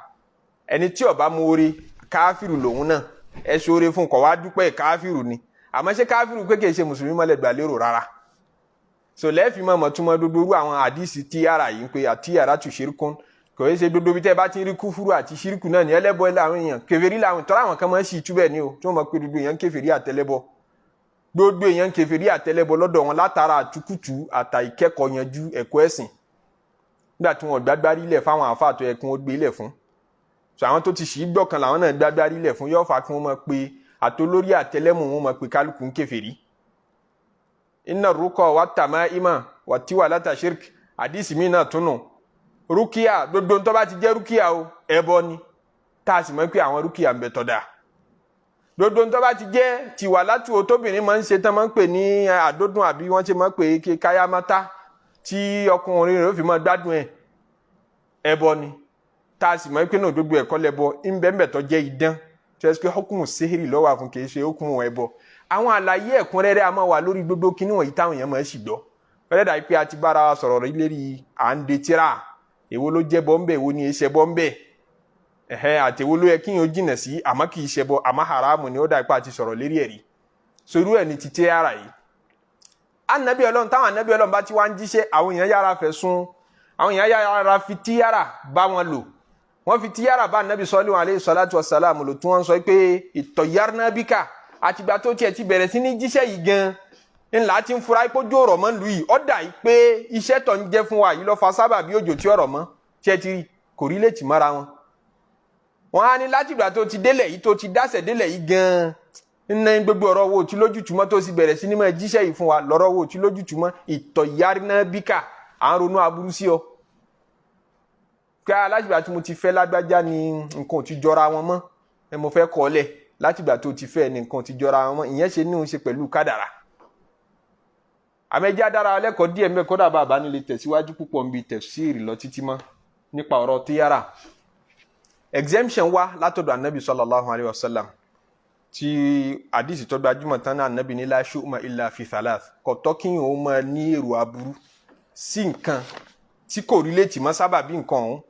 Ẹni tí ó bá moore, káfíìrù lòun náà. Ẹ ṣoore fún kọ̀ wá dúpẹ́, káfíìrù ni. Àmọ́ ṣé káfíìrù pé kì í ṣe mùsùlùmí mọ́lẹ̀ gbà lérò? Rárá. So lẹ́ẹ̀fì mọ̀ mọ̀túnmọ́ gbogbo irú àwọn àdìsí tí ara yìí ń pe àti ara tù ṣírkún. Kò í ṣe gbogbo bí tẹ́ bá ti ń rí kúfúrú àti ṣírkù náà ní ẹlẹ́bọ làwọn èèyàn, kèfèrí làwọn. Tọ́lá àwọn kan máa ń ṣì tú bẹ́ẹ̀ ni o, tí wọ́n mọ̀ pé gbogbo èèyàn kèfèrí àtẹlẹ́bọ, gbogbo èèyàn kèfèrí àtẹlẹ́bọ lọ́dọ̀ wọn, látara àtukùtù àtà ìkẹ́kọ̀ọ́ yanjú ẹ̀kọ́ ẹ̀sìn nígbà tí wọ́n gbágbárí lẹ̀ fáwọn àáfàá tó yẹ kí wọ́n gbé lẹ̀ fún. So àwọn tó ti ṣì í gbọ̀kan làwọn náà gbágbárí lẹ̀ fún, yóò fà kí wọ́n máa pe àtolórí àtẹlẹ́mù, wọn máa pe kálukú ń kèfèrí. Inna ruqa wa tamaima Wàtíwà látà shirk. Àdìsí mi náà tún nù. Rúkìá, gbogbo ntọ́ bá ti jẹ́ rúkìá o, ẹbọ ni. Tá a sì mọ̀ pé àwọn rúkìá ń bẹ tọ́ da. Gbogbo ntọ́ bá ti jẹ́ tiwà látù o, tóbìnrin máa ń ṣe tán, máa ń pè ní àdódùn, àbí wọ́n ṣe máa ń pè é káyámátá, tí ọkùnrin rẹ̀ ó fi máa gbádùn ẹ̀, ẹbọ ni. Tá a sì mọ̀ pé náà gbogbo ẹ̀kọ́ lẹ́bọ ńbẹ́ńbẹ́ tó jẹ́ idán tí wọ́n ṣe pé hukumu sihiri lọ́wọ́ àfún, kì í ṣe hukumu ẹbọ. Àwọn àlàyé ẹ̀kúnrẹ́rẹ́ a máa wà lórí gbogbo kíní wọ̀nyí táwọn èèyàn máa ń sì gbọ́. Fẹ́rẹ́ dàbí pé a ti bára wa sọ̀rọ̀ rí lérí à ń de tíra, èwo ló jẹ́ bọ́ ńbẹ́, èwo ni èé ṣe bọ́ ńbẹ́, ẹ̀hẹ́n, àti èwo ló yẹ kí yẹn ó jìnà sí àmọ́ kì í ṣe bọ́ àmọ́ haramu ni. Ó dàbí pé a ti sọ̀rọ̀ lérí ẹ̀rí sorú ẹ̀ ní ti tíra yìí. Anabi Ọlọ́run, táwọn anabi Ọlọ́run bá ti wá ń jíṣẹ́, àwọn èèyàn yára fẹ́ sún, àwọn èèyàn yára fi tíyàrá bá wọn lò. Wọ́n fi tíyàrá bá anabi sọ́lé wọn aleyhi salatu wa salam lò, tí wọ́n sọ pé ìtọ̀yárná bíkà, àtìgbà tó tiẹ̀ ti bẹ̀rẹ̀ sí ní jíṣẹ́ yìí gan ńlá ti ń fura ipò ojú ọ̀rọ̀ mọ́ lù yìí. Ó dà yìí pé iṣẹ́ tó ń jẹ́ fún wa yìí ló fa sábà bí òjò tí ọ̀rọ̀ mọ́ tí ẹ ti rí kò rí létí mọ́ra wọn. Wọ́n á ní látìgbà tó ti délẹ̀ yìí, tó ti dásẹ̀ délẹ̀ yìí gan nínú gbogbo ọ̀rọ̀ wo tí lójútùmọ́, tó sì bẹ̀rẹ̀ sí ní máa jíṣẹ́ yìí fún wa, lọ́rọ̀ wo tí lójútùmọ́, ìtọ̀yárná bíkà, à ń ronú aburú sí ọ. Pé látìgbà tí mo ti fẹ́ lágbájá ni nǹkan ò ti jọra wọn mọ́, ẹ mo fẹ́ kọ́ ọ lẹ̀. Látìgbà tó ti fẹ́ ni nǹkan ò ti jọra wọn mọ́, ìyẹn ṣe ní òun ṣe pẹ̀lú kádàrà. Àmẹ́jẹ́ adára lẹ́kọ̀ọ́ díẹ̀ mbẹ́, kódà bàbá nílé tẹ̀síwájú púpọ̀ nbí tafsiri lọ títí mọ́ nípa ọ̀rọ̀ tíyàrá. Exemption wá látọ̀dọ̀ anabi sallallahu alayhi wa sallam, tí àdìsí tó gbajúmọ̀ tán náà, anabi ní la shu'ma illa fi thalath. Kò tọ́ kí òun máa ní èrò aburú sí nǹkan tí kò rí létí mọ́ sábà bí nǹkan ọ̀hún,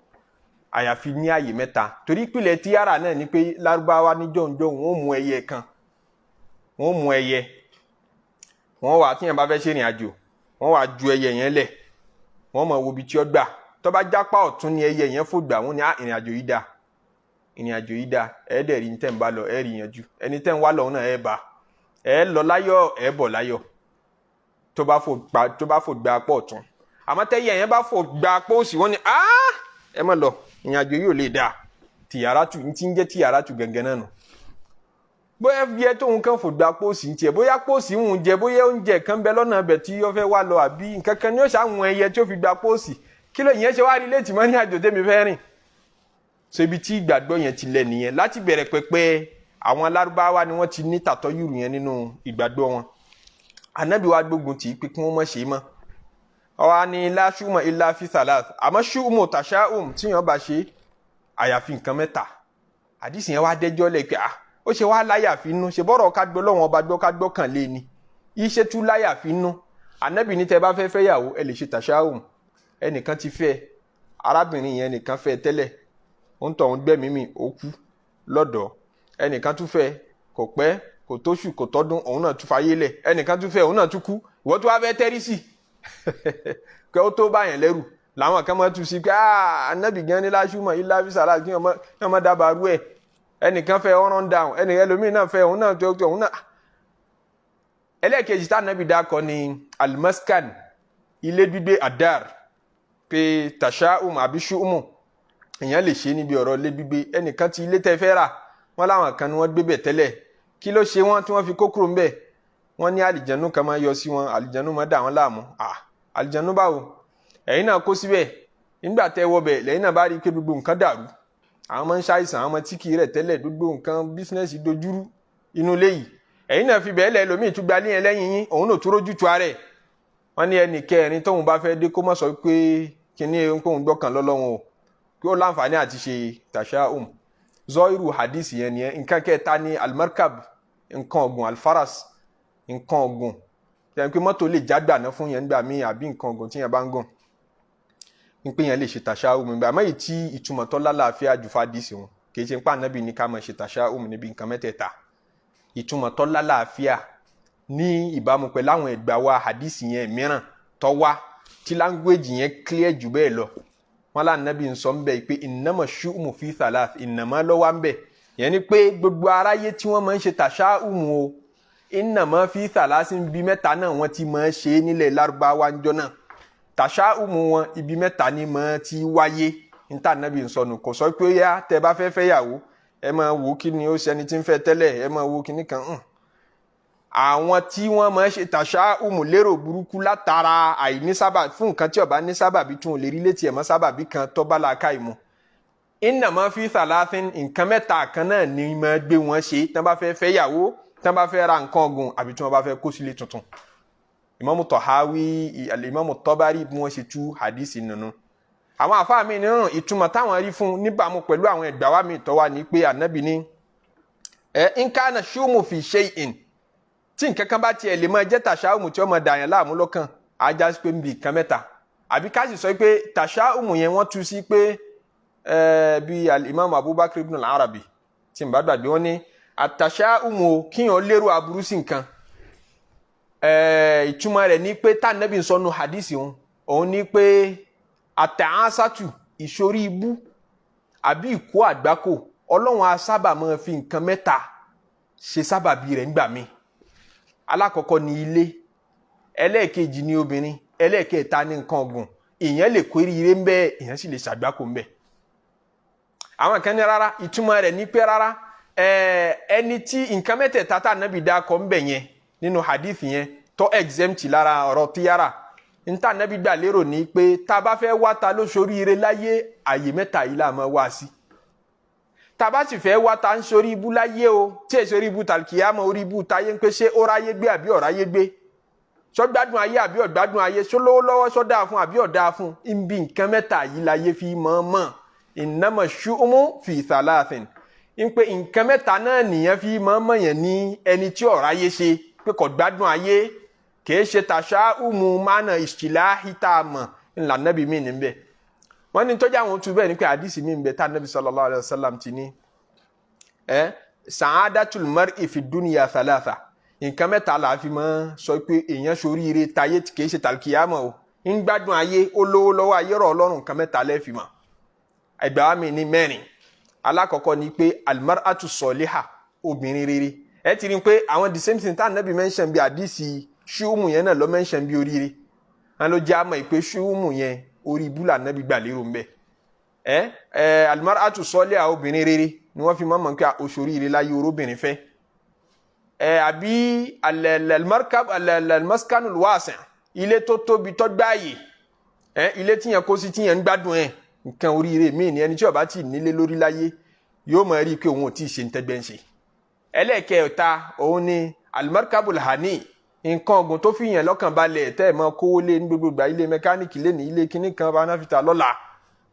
àyàfi ní àyè mẹ́ta. Torí ìpìlẹ̀ tíyàrá náà ni pé lárúbáwá ní jọ̀ǹjọ̀, wọ́n mú ẹyẹ kan, wọ́n mú ẹyẹ, wọ́n wà tíyẹn bá fẹ́ ṣe ìrìn àjò, wọ́n wà ju ẹyẹ yẹn lẹ̀, wọ́n mọ̀ wo ibi tí ó gbà. Tó bá jápá ọ̀tún ni ẹyẹ yẹn fò gbà, wọ́n ní ìrìn àjò yìí dáa, ìrìn àjò yìí dáa, ẹ dẹ̀ rí ní tẹ́ ń bá lọ, ẹ rí yanjú, ẹni tẹ́ ń wá lọ́hùn náà ẹ bá, ẹ lọ láyọ̀, ẹ bọ̀ láyọ̀, tó bá fò gba apá ọ̀tún. Àmọ́ tẹ́yẹ yẹn bá fò gba apá òsì, wọ́n ní ẹ má lọ, ìrìn àjò yìí ò lè dáa. Tìyàrá tù ní ti ń jẹ́ tìyàrá tù gẹ́gẹ́ náà nù. Bóyá fi ẹ tóun kàn fò gba póòsì ń tiẹ̀, bóyá póòsì ń jẹ, bóyá oúnjẹ kan bẹ lọ́nà ibẹ̀ tí ó fẹ́ wá lọ, àbí nǹkan kan ní ó ṣàwọn ẹyẹ tí ó fi gba póòsì, kí ló yẹn ṣe wá rí létí mọ́ ní àjò tẹ́mi fẹ́ rìn. So ibi tí ìgbàgbọ́ yẹn ti lẹ̀ nìyẹn. Láti bẹ̀rẹ̀ pẹpẹ, àwọn alárúbáwá ni wọ́n ti ní tàtọ́ yùrù yẹn nínú ìgbàgbọ́ wọn. Ànábì wa gbógun tì í pé kí wọ́n má ṣe é mọ́. Ọ̀wá ni la ṣùmọ̀ illa fi thalath. Àmọ́ ṣùmọ̀ tàṣáùm tíyàn bá ṣe, àyàfi nǹkan mẹ́ta. Àdìsí yẹn wá dẹ́jọ́ lẹ̀ pé ah, ó ṣe wá láyàfi nú, ṣe bọ́rọ̀ ká gbọ́ lọ́wọ́n ọba gbọ́, ká gbọ́ kàn lé ni iṣẹ́ tú láyàfi nú. Ànábì ní tẹ́ bá fẹ́ fẹ́ yàwó, ẹ lè ṣe tàṣáùm. Ẹnìkan ti fẹ́ arábìnrin yẹn, ẹnìkan fẹ́ tẹ́lẹ̀, ó ń tọ̀ ń gbẹ́mìí mì, ó kú lọ́dọ̀. Ẹnìkan tún fẹ́, kò pẹ́, kò tóṣù, kò tọ́dún, òun náà tún fayé lẹ̀. Ẹnìkan tún fẹ́, òun náà tún kú. Ìwọ tó wá fẹ́ tẹ́rí sí kẹ́ ó tó bá yẹn lẹ́rù, làwọn kan máa tún sí pé anabi gan ni láṣùmọ̀ ilá fisàlá, kí wọ́n má dábàá rú ẹ̀. Ẹnìkan fẹ́, ọ̀rọ̀ down, ẹnìkan ẹlòmíín náà fẹ́, òun náà tó òun náà. Ẹlẹ́ẹ̀kejì tá anabi dákọ ni almaskan, ilé gbígbé, adar, pé tàṣáùm àbí ṣùmù, èèyàn lè ṣe níbi ọ̀rọ̀ ilé gbígbé. Ẹnìkan ti ilé tẹ́ fẹ́ rà, wọ́n láwọn kan ni wọ́n gbé bẹ̀ tẹ́lẹ̀. Kí ló ṣe wọ́n tí wọ́n fi kó kúrò ńbẹ̀? Wọ́n ní àlìjẹ̀nú kan máa yọ sí wọn, àlìjẹ̀nú máa dà wọ́n láàmú. Àlìjẹ̀nú báwo? Ẹ̀yin náà kó síbẹ̀ nígbà tẹ́ wọ bẹ̀, lẹ́yìn náà bá rí i pé gbogbo nǹkan dàrú, àwọn máa ń ṣàìsàn, àwọn ọmọ tí kì í rẹ̀ tẹ́lẹ̀, gbogbo nǹkan business dojúrú inú ilé yìí. Ẹ̀yin náà fi bẹ́ẹ̀ lẹ̀, lómi ìtúgba lé yẹn lẹ́yìn yín, òun náà tún rójú tu ara ẹ̀. Wọ́n ní ẹnì kẹrin tóun bá fẹ́ dé, kó má sọ pé kíní kóun gbọ́kàn lọ́lọ́run o, kí ó láǹfààní àti ṣe tàṣáùm. Zọ́ọ̀rù hadith yẹn nìyẹn. Nǹkan kẹta ní almarkab, nǹkan ọ̀gùn, alfaras, nǹkan ọ̀gùn yẹn, pé mọ́tò lè jágbà náà fún yẹn nígbà míì, àbí nǹkan ọ̀gùn tí yẹn bá ń gùn, ń pé yẹn lè ṣe tàṣáùm nígbà. Àmọ́ èyí tí ìtumọ̀ tó lálàáfíà jù fàdísì wọn, kì í ṣe ń pa ànábì ní ká máa ṣe tàṣáùm níbi nǹkan mẹ́tẹ̀ẹ̀ta. Ìtumọ̀ tó lálàáfíà ní ìbámu pẹ̀lú àwọn ẹ̀gbà wa hadith yẹn mìíràn tó wá, tí language yẹn clear jù bẹ́ẹ̀ lọ, wọn lá nàbí ń sọ ń bẹ pé innama shu'mu fi thalath. Innama ló wà ń bẹ yẹn ni pé gbogbo aráyé tí wọ́n máa ń ṣe tàṣáùmù o, innama fi thalath, ibi mẹ́ta náà wọ́n ti máa ń ṣe é nílẹ̀ lárúbáwá ńjọ́ náà. Tàṣáùmù wọn, ibi mẹ́ta ni máa ti wáyé. Níta nàbí ń sọnù, kò sọ pé yá tẹ bá fẹ́ fẹ́ yàwó, ẹ máa wò kí ni ó ṣẹni tí ń fẹ́ tẹ́lẹ̀, ẹ máa wo kíní kan hàn. Àwọn tí wọ́n máa ń ṣe tàṣáùmù, lérò burúkú látara àìní sábà fún nǹkan tí ó bá ní sábàbí, tún lè rí létí ẹ̀ mọ́ sábàbí kan tó bá làákàyè mu. Innama fi thalathin, nǹkan mẹ́ta kan náà ni máa gbé wọn ṣe: tí wọ́n bá fẹ́ fẹ́ yàwó, tí wọ́n bá fẹ́ ra nǹkan ọ̀gùn, àbí tí wọ́n bá fẹ́ kó sílé tuntun. Imamu Tahawi, Imamu Tabari, bí wọ́n ṣe tú hadisi nínú. Àwọn àfáà mi nínú ìtumọ̀ táwọn rí fún níbàámu pẹ̀lú àwọn ẹ̀gbà wa mi tó wà ní pé ànábì ní ẹ nkánà ṣúmù fi shay'in, tí nǹkan kan bá tiẹ̀ lè máa jẹ́ tàṣáùmù tí ó máa dàyàn láàmú lọ́kàn, ajá sí pé nbì kan mẹ́ta. Àbí ká sì sọ pé tàṣáùmù yẹn, wọ́n tú sí pé bí al-Imam Abubakar ibn al-Arabi, tí n bá gbàgbé, wọn ní àtàṣáùmù, kíyàn lérò aburú sí nǹkan. Ìtumọ̀ rẹ̀ ní pé tá nẹ́bí sọnù hadisi òun, òun ní pé àtàásátù, ìsorí ibú àbí ìkó àgbákò, Ọlọ́run á sábà máa fi nǹkan mẹ́ta ṣe sábàbí rẹ̀ ńgbà míì. Alákọ̀ọ́kọ́ ni ilé, ẹlẹ́ẹ̀kejì ni obìnrin, ẹlẹ́ẹ̀kẹta ni nǹkan ọ̀gùn. Ìyẹn lè kó eré ń bẹ́ẹ̀, ìyẹn sì lè ṣàgbákò ń bẹ́ẹ̀. Àwọn kan ní rárá, ìtumọ̀ rẹ̀ ní pé rárá, ẹni tí nǹkan mẹ́tẹ̀ẹ̀ta tá ànábì dákọ̀ ń bẹ̀ yẹn nínú hadith yẹn tó exempt lára ọ̀rọ̀ tíyàrá níta, ànábì gbà lérò ní pé tá a bá fẹ́ wá ta ló ṣoríire láyé, àyè mẹ́ta yìí là máa wá sí. Tá a bá sì fẹ́ wá ta ń sorí ibú láyé o, tí èso orí ibú tàlùkìyàmọ̀, orí ibú táyé, ń pé ṣé ó ráyé gbé àbí ọ̀ráyé gbé, sọgbádùn ayé àbí ọ̀gbádùn ayé, sólówó lọ́wọ́, sọ́dáa fún àbí ọ̀dáa fún, ibi nǹkan mẹ́ta yìí láyé fi mọ̀ mọ̀. Innama shu'umu fi thalathin, ń pé nǹkan mẹ́ta náà nìyẹn fi mọ̀ mọ̀ yẹn ní ẹni tí ọ̀ráyé ṣe, pé kò gbádùn ayé. Kìí ṣe tàṣà umu mánà ìṣìláhì tá a mọ̀ ńlá nábì mí níbẹ̀. Wọ́n ní tọ́jú àwọn otu bẹ́ẹ̀ ni pé àdìsí mi ń bẹ tá nábì sallallahu alayhi wa sallam ti ní ẹ sa'adatul mar'i fi dunya thalatha, nǹkan mẹ́ta là á fi mọ́ sọ pé èèyàn ṣoríire tayé, kìí ṣe tàlùkìyàmọ̀ o, ń gbádùn ayé, ó lówó lọ́wọ́, ayé rọ̀ ọlọ́run, nǹkan mẹ́ta lẹ́ẹ̀fì mọ̀. Ẹgbàá wa mi ní mẹ́rin. Alákọ̀ọ́kọ́ ni pé almar'atu soliha, obìnrin rere. Ẹ ti rí i pé àwọn the same thing tá ànábì mention bí àdìsí ṣúùmù yẹn náà lọ mention bí oríire. Wọn ló jẹ́ àmọ́ ìpè ṣúùmù yẹn, orí ibú là ànábì gbà lérò ń bẹ. Ẹ ẹ almar'atu soliha, obìnrin rere ni wọ́n fi mọ̀ mọ̀ pé òṣòríire láyé, orobìnrin fẹ́ ẹ, àbí almarkab almaskanul wasi', ilé tó tóbi tó gbáàyè, ẹ ilé tíyẹn kó sí, tíyẹn ń gbádùn ẹ, nǹkan oríire míì ní. Ẹni tí ó bá tí nílé lórí láyé yóò mọ̀ rí i pé òun ò tí ì ṣe ń tẹ́gbẹ́ ń ṣe. Ẹlẹ́ẹ̀kẹta òun ni almarkabul hani, nǹkan ọ̀gùn tó fi yàn lọ́kàn balẹ̀, tẹ́ ẹ̀ mọ́ kówó lé ní gbogbo ìgbà, ilé mẹkáníìkì lé ní, ilé kíní kan bá náà fi ta lọ́la.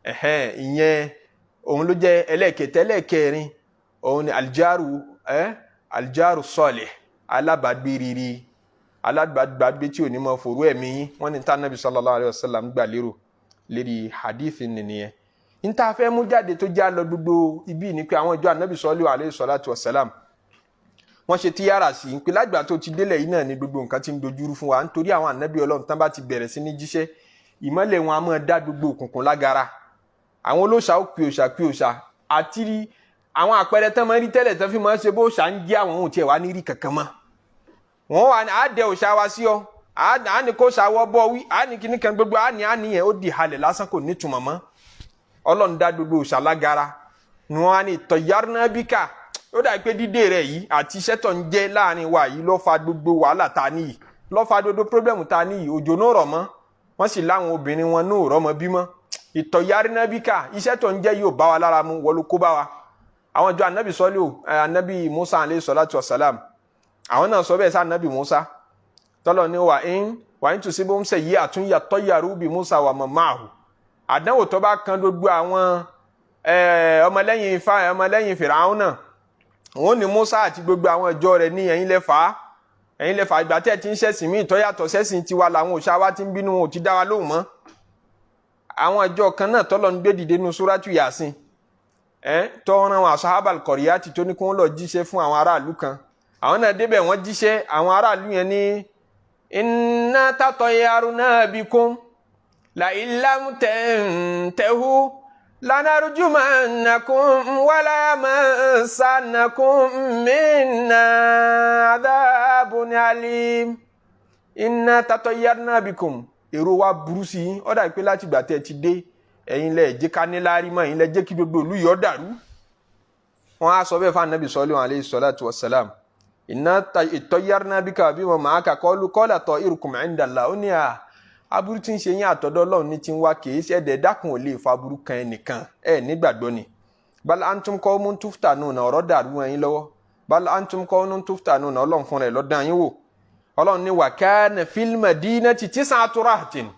Ẹ̀hẹ́n, ìyẹn òun ló jẹ́ ẹlẹ́ẹ̀kẹta. Ẹlẹ́ẹ̀kẹrin òun ni aljaru, aljaru salih, alábàágbé rere, alábàágbé tí ò ní mọ fòrú ẹ̀mí yín. Wọ́n ní tánàbí sallallahu alayhi wa sallam gbà lérò lérí hadith nìyẹn. Níta fẹ́ mú jáde tó já lọ gbogbo ibi ni pé àwọn ìjọ anabi sọ́lé alayhi salatu wa salam, wọ́n ṣe tíyàrá sí i pé lágbà tó ti délẹ̀ yìí náà ni gbogbo nǹkan ti ń dojúrú fún wa, nítorí àwọn anabi Ọlọ́run tán bá ti bẹ̀rẹ̀ sí ní jíṣẹ́, ìmọ́lẹ̀ wọn a máa dá gbogbo òkùnkùn lágara. Àwọn olóòṣà ó pe òòṣà, pe òòṣà, àti àwọn àpẹẹrẹ tán máa ń rí tẹ́lẹ̀ tán fi máa ń ṣe bó òòṣà ń jẹ́, àwọn ohun tiẹ̀ wá ní rí kankan mọ́. Wọ́n wà ní àdẹ òòṣà wa sí ọ, à ní kó ṣàwọ́ bọ́ wí, à ní kíní kan gbogbo, à ní à ní yẹn, ó di halẹ̀ lásán, kò nítumọ̀ mọ́. Ọlọ́run dá gbogbo òòṣà lágara ni. Wọ́n á ní tọ̀yárná bíkà, ó dà pé dídé rẹ̀ yìí àti iṣẹ́ tó ń jẹ́ láàrin wa yìí ló fa gbogbo wàhálà ta níyì, ló fa gbogbo problem ta níyì. Òjò náà rọ̀ mọ́, wọ́n sì láwọn obìnrin wọn náà rọ́mọ bímọ. Ìtọ̀yárná bíkà, iṣẹ́ tó ń jẹ́ yìí ò bá wa lára mu, wọ́n ló kó bá wa. Àwọn ìjọ anabi sọ́lé o, anabi Musa alayhi salatu wa salam, àwọn náà sọ bẹ́ẹ̀ sá anabi Musa tọ́lọ̀ ní wà ń tùsíbó ń sẹ̀ yí àtúnyà tọ́yàrú bí Musa wà mọ̀ máàhù. Àdánwò tó bá kan gbogbo àwọn ọmọlẹ́yìn ifá, ọmọlẹ́yìn Fìràwọn náà, òun ní Musa àti gbogbo àwọn ìjọ rẹ̀ ní ẹ̀yin lẹ́fà, ẹ̀yin lẹ́fà, ìgbà tẹ́ ẹ̀ ti ń ṣẹ̀sìn míì tó yàtọ̀ sẹ́sìn tiwa làwọn òòṣà wa ti ń bínú, wọn ò ti dá wa lóhùn mọ́. Àwọn ìjọ kan náà tọ́lọ̀ ń gbé dìde nu Súrátù Yásìn, tó rán àwọn ashabal kọ̀ríyàtì, tó ní kí wọ́n lọ jíṣẹ́ fún àwọn aráàlú kan. Àwọn náà débẹ̀, wọ́n jíṣẹ́. Àwọn aráàlú yẹn ní inna tatayyarna bikum la illam tantahu lanarjumannakum wala yamassannakum minna adhabun alim. Inna tatayyarna bikum, èrò wa burú sí yín. Ó dà pé láti ìgbà tẹ́ ẹ ti dé, ẹ̀yin lẹ jẹ́ ká ní láárí mọ́, ẹ̀yin lẹ jẹ́ kí gbogbo ìlú yìí ó dàrú. Wọ́n á sọ bẹ́ẹ̀ fún anabi sọ́lé alayhi salatu wassalam. Inna ittayyarna bika bima ma'aka qalu qala ta'irukum 'inda Allah. Ó ní à aburú tí ń ṣe yín àtọ̀dọ̀ Ọlọ́run ní ti ń wá, kìí ṣe ẹ̀dẹ̀ dákun ò lè fa aburú kan ẹnìkan ẹ̀ nígbàgbọ́ ni. Bal antum qawmun tuftanuna, ọ̀rọ̀ dàrú wọn yín lọ́wọ́. Bal antum qawmun tuftanuna, Ọlọ́run fúnra ẹ̀ lọ́dán yín wò. Ọlọ́run ní wa kana fil madinati tis'atu rahtin,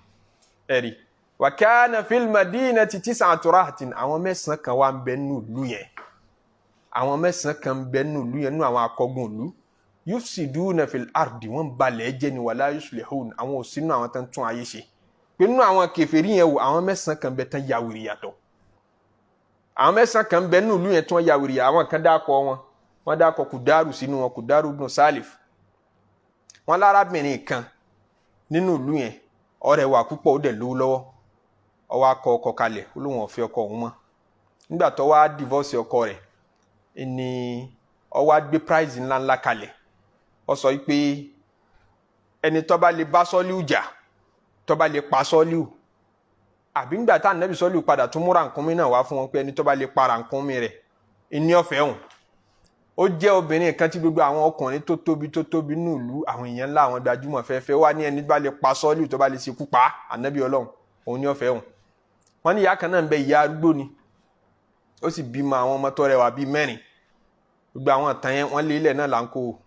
ẹ̀rí wa kana fil madinati tis'atu rahtin, àwọn 9 kan wà ń bẹ nínú ìlú yẹn, àwọn 9 kan ń bẹ nínú ìlú yẹn, nínú àwọn akọgun ìlú. Yufsiduna fil ardi, wọ́n balẹ̀ jẹ́ ni, wala yuslihun, àwọn ò sínú àwọn tó ń tún ayé ṣe. Pé nínú àwọn kèfèrí yẹn wò, àwọn 9 kan bẹ tán ya wèrè yàtọ̀. Àwọn 9 kan bẹ nínú ìlú yẹn tí wọ́n ya wèrè. Àwọn kan dákọ̀ wọn, wọ́n dákọ̀ Kùdárù sínú wọn, Kùdárù ibn Salif. Wọ́n lárábìnrin kan nínú ìlú yẹn, ó rẹwà púpọ̀, ó dẹ̀ lówó lọ́wọ́. Ó wá kọ ọkọ kalẹ̀, ó lóun ò fẹ́ ọkọ òun mọ́. Nígbà tó wá divorce ọkọ rẹ̀ ni ó wá gbé prize ńláńlá kalẹ̀. Ó sọ pé ẹni tó bá lè bá Sọ́líù jà, tó bá lè pa Sọ́líù, àbí ńgbà tá ànábì Sọ́líù padà tún mú rànkúnmí náà wá fún wọn, pé ẹni tó bá lè pa rànkúnmí rẹ̀ ìní ọ̀fẹ́ hùn. Ó jẹ́ obìnrin kan tí gbogbo àwọn ọkùnrin tó tóbi tó tóbi nínú ìlú, àwọn èèyàn ńlá, àwọn gbajúmọ̀ fẹ́fẹ́ wá ní ẹni bá lè pa Sọ́líù, tó bá lè ṣekú pa ànábì Ọlọ́run, òun ní ọ̀fẹ́ hùn. Wọ́n ní ìyá kan náà ń bẹ, ìyá arúgbó ni, ó sì bímọ àwọn ọmọ tó rẹwà bíi 4. Gbogbo àwọn ìtàn yẹn wọ́n lé ilẹ̀ náà là ń kó o,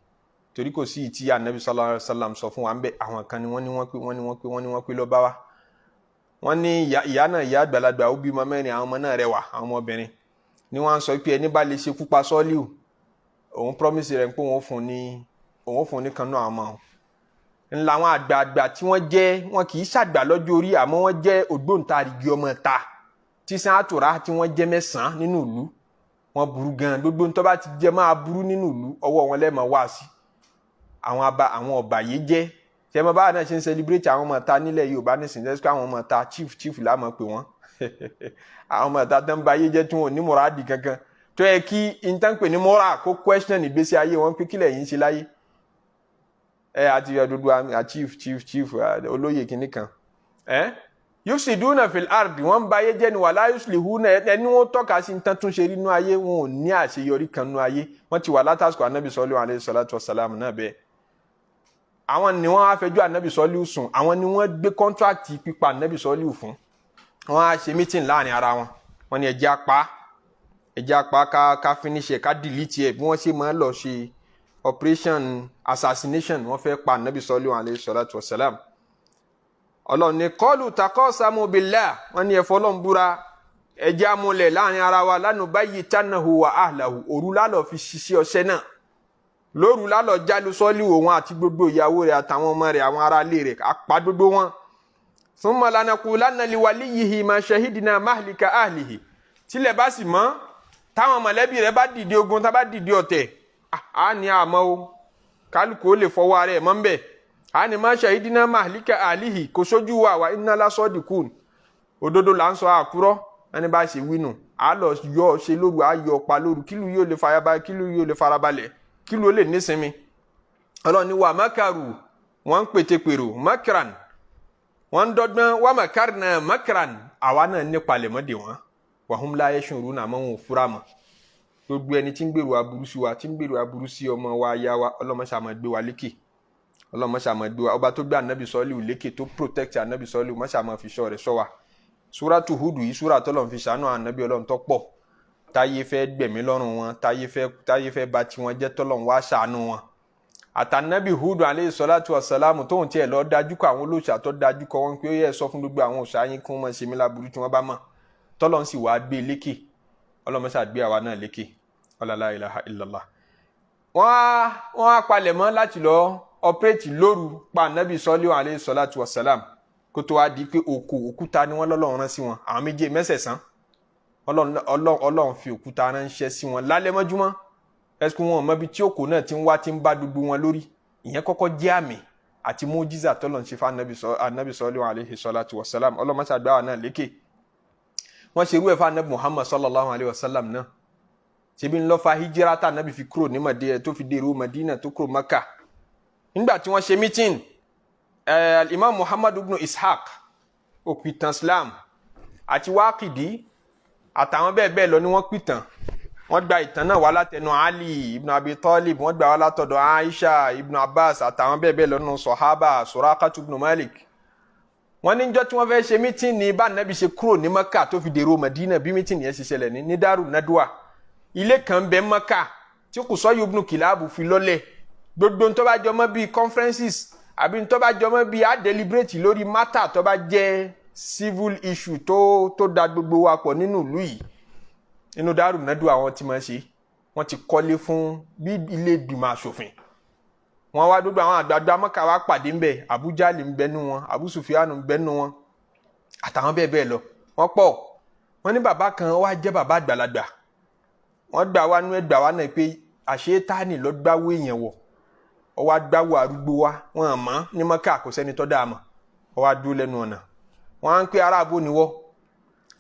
torí kò sí ìtí ànábì sallallahu alaihi wasallam sọ fún wa ń bẹ. Àwọn kan ni wọ́n ní wọ́n pé, wọ́n ní wọ́n pé, wọ́n ní wọ́n pé ló bá wa. Wọ́n ní ìyá náà, ìyá àgbàlagbà, ó bímọ 4, àwọn ọmọ náà rẹwà, àwọn ọmọbìnrin ni. Wọ́n á sọ pé ẹni bá lè ṣekú pa Sọ́líù, òun promise rẹ̀ pé òun fún ní kanú àwọn ọmọ òun. Ńlá àwọn àgbààgbà tí wọ́n jẹ́, wọn kì í ṣàgbà lọ́jọ́ orí, àmọ́ wọ́n jẹ́ ògbóǹtarìgì ọmọ ta tí sàn àtúrà, tí wọ́n jẹ́ 9 nínú ìlú. Wọ́n burú gan. Gbogbo ń tó bá ti jẹ́ máa burú nínú ìlú, ọwọ́ wọn lẹ́ẹ̀mọ́ wá sí. Àwọn aba, àwọn ọba yìí jẹ́ ṣé mo báwa náà ṣe ń celebrate àwọn ọmọ ta nílẹ̀ Yorùbá nísìnyí, jẹ́ pé àwọn ọmọ ta chief chief là máa pè wọ́n. Àwọn ọmọ ta tó ń ba ayé jẹ́, tí wọn ò ní mọ̀ràdì kankan, tó yẹ kí intanpe ní moral kó question ìgbésí ayé wọn pé kílẹ̀ yìí ń ṣe láyé ẹ àti ọdọdọ chief chief chief, olóyè kìnnì kan ẹ. Yufsiduna fil ardi, wọ́n ń ba ayé jẹ́ ni, wala yuslihuna. Ẹni wọ́n tọ́ka sí nǹkan tún ṣe rí nínú ayé, wọn ò ní àṣeyọrí kan nínú ayé. Wọ́n ti wà látàsíkò anabi Sọ́líù alayhi salatu wassalam náà bẹ́ẹ̀. Àwọn ni wọ́n á fẹjọ́ anabi Sọ́líù sùn, àwọn ni wọ́n gbé contract pípa anabi Sọ́líù fún. Wọ́n á ṣe meeting láàrin ara wọn, wọ́n ní ẹjẹ́ apá, ẹjẹ́ apá, ká finish ẹ̀, ká delete ẹ̀. Bí wọ́n ṣe máa ń lọ ṣe operation assassination, wọ́n fẹ́ pa anabi Sọ́líù alayhi salatu wassalam. Ọlọ́run ní qalu taqasamu billah, wọ́n ní ẹ̀fọ́ ọlọ́run búra, ẹjẹ́ amúlẹ̀ láàrin ara wa, lanubayyitannahu wa ahlahu. Òru lálọ́ fi ṣiṣẹ́ ọṣẹ́ náà, lóru lálọ́ jálu Sọ́líù, òun àti gbogbo ìyàwó rẹ̀ àtàwọn ọmọ rẹ̀, àwọn aráalé rẹ̀, apá gbogbo wọn. Thumma lanaqulanna liwaliyyihi ma shahidna mahlika ahlihi. Tílẹ̀ bá sì mọ́, táwọn mọ̀lẹ́bí rẹ̀ bá dìde ogun, tá bá dìde ọ̀tẹ̀, á ní àmọ́ o, kálukú ó lè fọwọ́ ara ẹ̀ mọ́ ń bẹ̀. Á ní ma shahidna mahlika ahlihi, kò sójú wa, wa inna lasadiqun, òdodo là ń sọ, àkúrọ́. Ẹni bá ṣe wí nù, á lọ yọ ṣe lóru, á yọ pa lóru, kílù yóò lè farabalẹ̀, kílù yóò lè farabalẹ̀, kílù ó lè nísinmi. Ọlọ́run ní wa makaru, wọ́n ń pètèpèrò, makran, wọ́n ń dọ́gbọ́n, wa makarna makran, àwa náà ní palẹ̀mọ́ dè wọ́n, wa hum la yash'uruna, àmọ́ wọn ò fura mọ́. Gbogbo ẹni tí ń gbèrò aburú sí wa, tí ń gbèrò aburú sí ọmọ wa, aya wa, ọlọ́mọṣà máa gbé wa lékè, ọlọ́mọṣà máa gbé wa. Ọba tó gbé anabi Sọ́líù lékè, tó protect anabi Sọ́líù, mọ́ṣà máa fi ṣọ́ rẹ̀ ṣọ́ wa. Súrátù Húdù yìí, súrà tọ́lọ́run fi ṣàánú anabi Ọlọ́run tó pọ̀, táyé fẹ́ gbẹ̀mí lọ́rùn wọn, táyé fẹ́ bà tiwọn jẹ́, tọ́lọ́run wá ṣàánú wọn. Àtànábì Húdù aleyhi salatu wasalamu, tóun tiẹ̀ lọ dájú kọ àwọn olóòṣà, tó dájú kọ wọn pé ó yẹ sọ fún gbogbo àwọn òòṣà yín kí wọ́n máa ṣe mí láburú tí wọ́n bá mọ̀, tọ́lọ́run sì wá gbé lékè. Ọlọ́mọṣà gbé àwa náà lékè. La ilaha illallah. Wọ́n á palẹ̀ mọ́ láti lọ operate lóru pa anabi Sọ́líù aleyhi salatu wasalam, kó tó wá di pé òkú òkúta ni wọ́n lọ́lọ́run rán sí wọn. Àwọn méje mẹ́sẹ̀sán, Ọlọ́run fi òkúta ránṣẹ́ sí wọn lálẹ́ mọ́júmọ́. Ẹsùn wọn mọbi tí òkú náà ti ń wá, tí ń bá gbogbo wọn lórí. Ìyẹn kọ́kọ́ jẹ́ àmì àti mójísà tọ́lọ̀ ń ṣe fún anabi Sọ́líù alayhi salatu wa salam. Ọlọ́mọṣàgbà náà lékè. Wọ́n ṣe irú ẹ̀ fún anabi Muhammad sallallahu alayhi wa sallam náà. Ṣebí ń lọ fa hijira tá anabi fi kúrò ní Madina, tó fi dèrò Madina, tó kúrò Maka. Nígbà tí wọ́n ṣe meeting, Imam Muhammad ibn Ishaq, òpìtàn Islam, àti Wákìdí àtàwọn bẹ́ẹ̀ bẹ́ẹ̀ lọ ni wọ́n pìtàn. Wọ́n gba ìtàn náà wá látẹnu Ali ibn Abi Talib, wọ́n gbà wá látọ̀dọ̀ Aisha, Ibn Abbas àtàwọn bẹ́ẹ̀ bẹ́ẹ̀ lọ́nà sọ̀hábà, Suraqatu ibn Malik. Wọ́n níjọ́ tí wọ́n fẹ́ ṣe meeting ní bá nàbí ṣe kúrò ní Maka tó fi dèrò Madina, bí meeting yẹn ṣe ṣẹlẹ̀ ní Daru Nadwa, ilé kan bẹ Maka tí Qusayyu ibn Kilabu fi lọ́lẹ̀. Gbogbo tó bá jọmọ́ bíi conferences àbí tó bá jọmọ́ bíi a deliberate lórí matter tó bá jẹ́ civil issue tó da gbogbo wa pọ̀ nínú ìlú yìí, inú Daru Nadwa àwọn tí máa ṣe. Wọ́n ti kọ́lé fún bí ilé ìgbìmọ̀ asòfin. Wọ́n wá gbogbo àwọn àgbààgbà Mọ́kà wá pàdé ńbẹ. Abu Jali ń bẹ nú wọn, Abu Sufyan ń bẹ nú wọn, àtàwọn bẹ́ẹ̀ bẹ́ẹ̀ lọ. Wọ́n pọ̀. Wọ́n ní bàbá kan wá jẹ́ bàbá àgbàlagbà. Wọ́n gbà wá nú ẹgbà wá náà pé àṣetáni lọ gbáwó èèyàn wọ̀, ọ wá gbáwó arúgbó wá. Wọ́n mọ̀ ní Mọ́kà, kò sẹ́ni tó dáa mọ̀. Ọ wá dúró lẹ́nu ọ̀nà. Wọ́n á ń pé aráàbò níwọ́.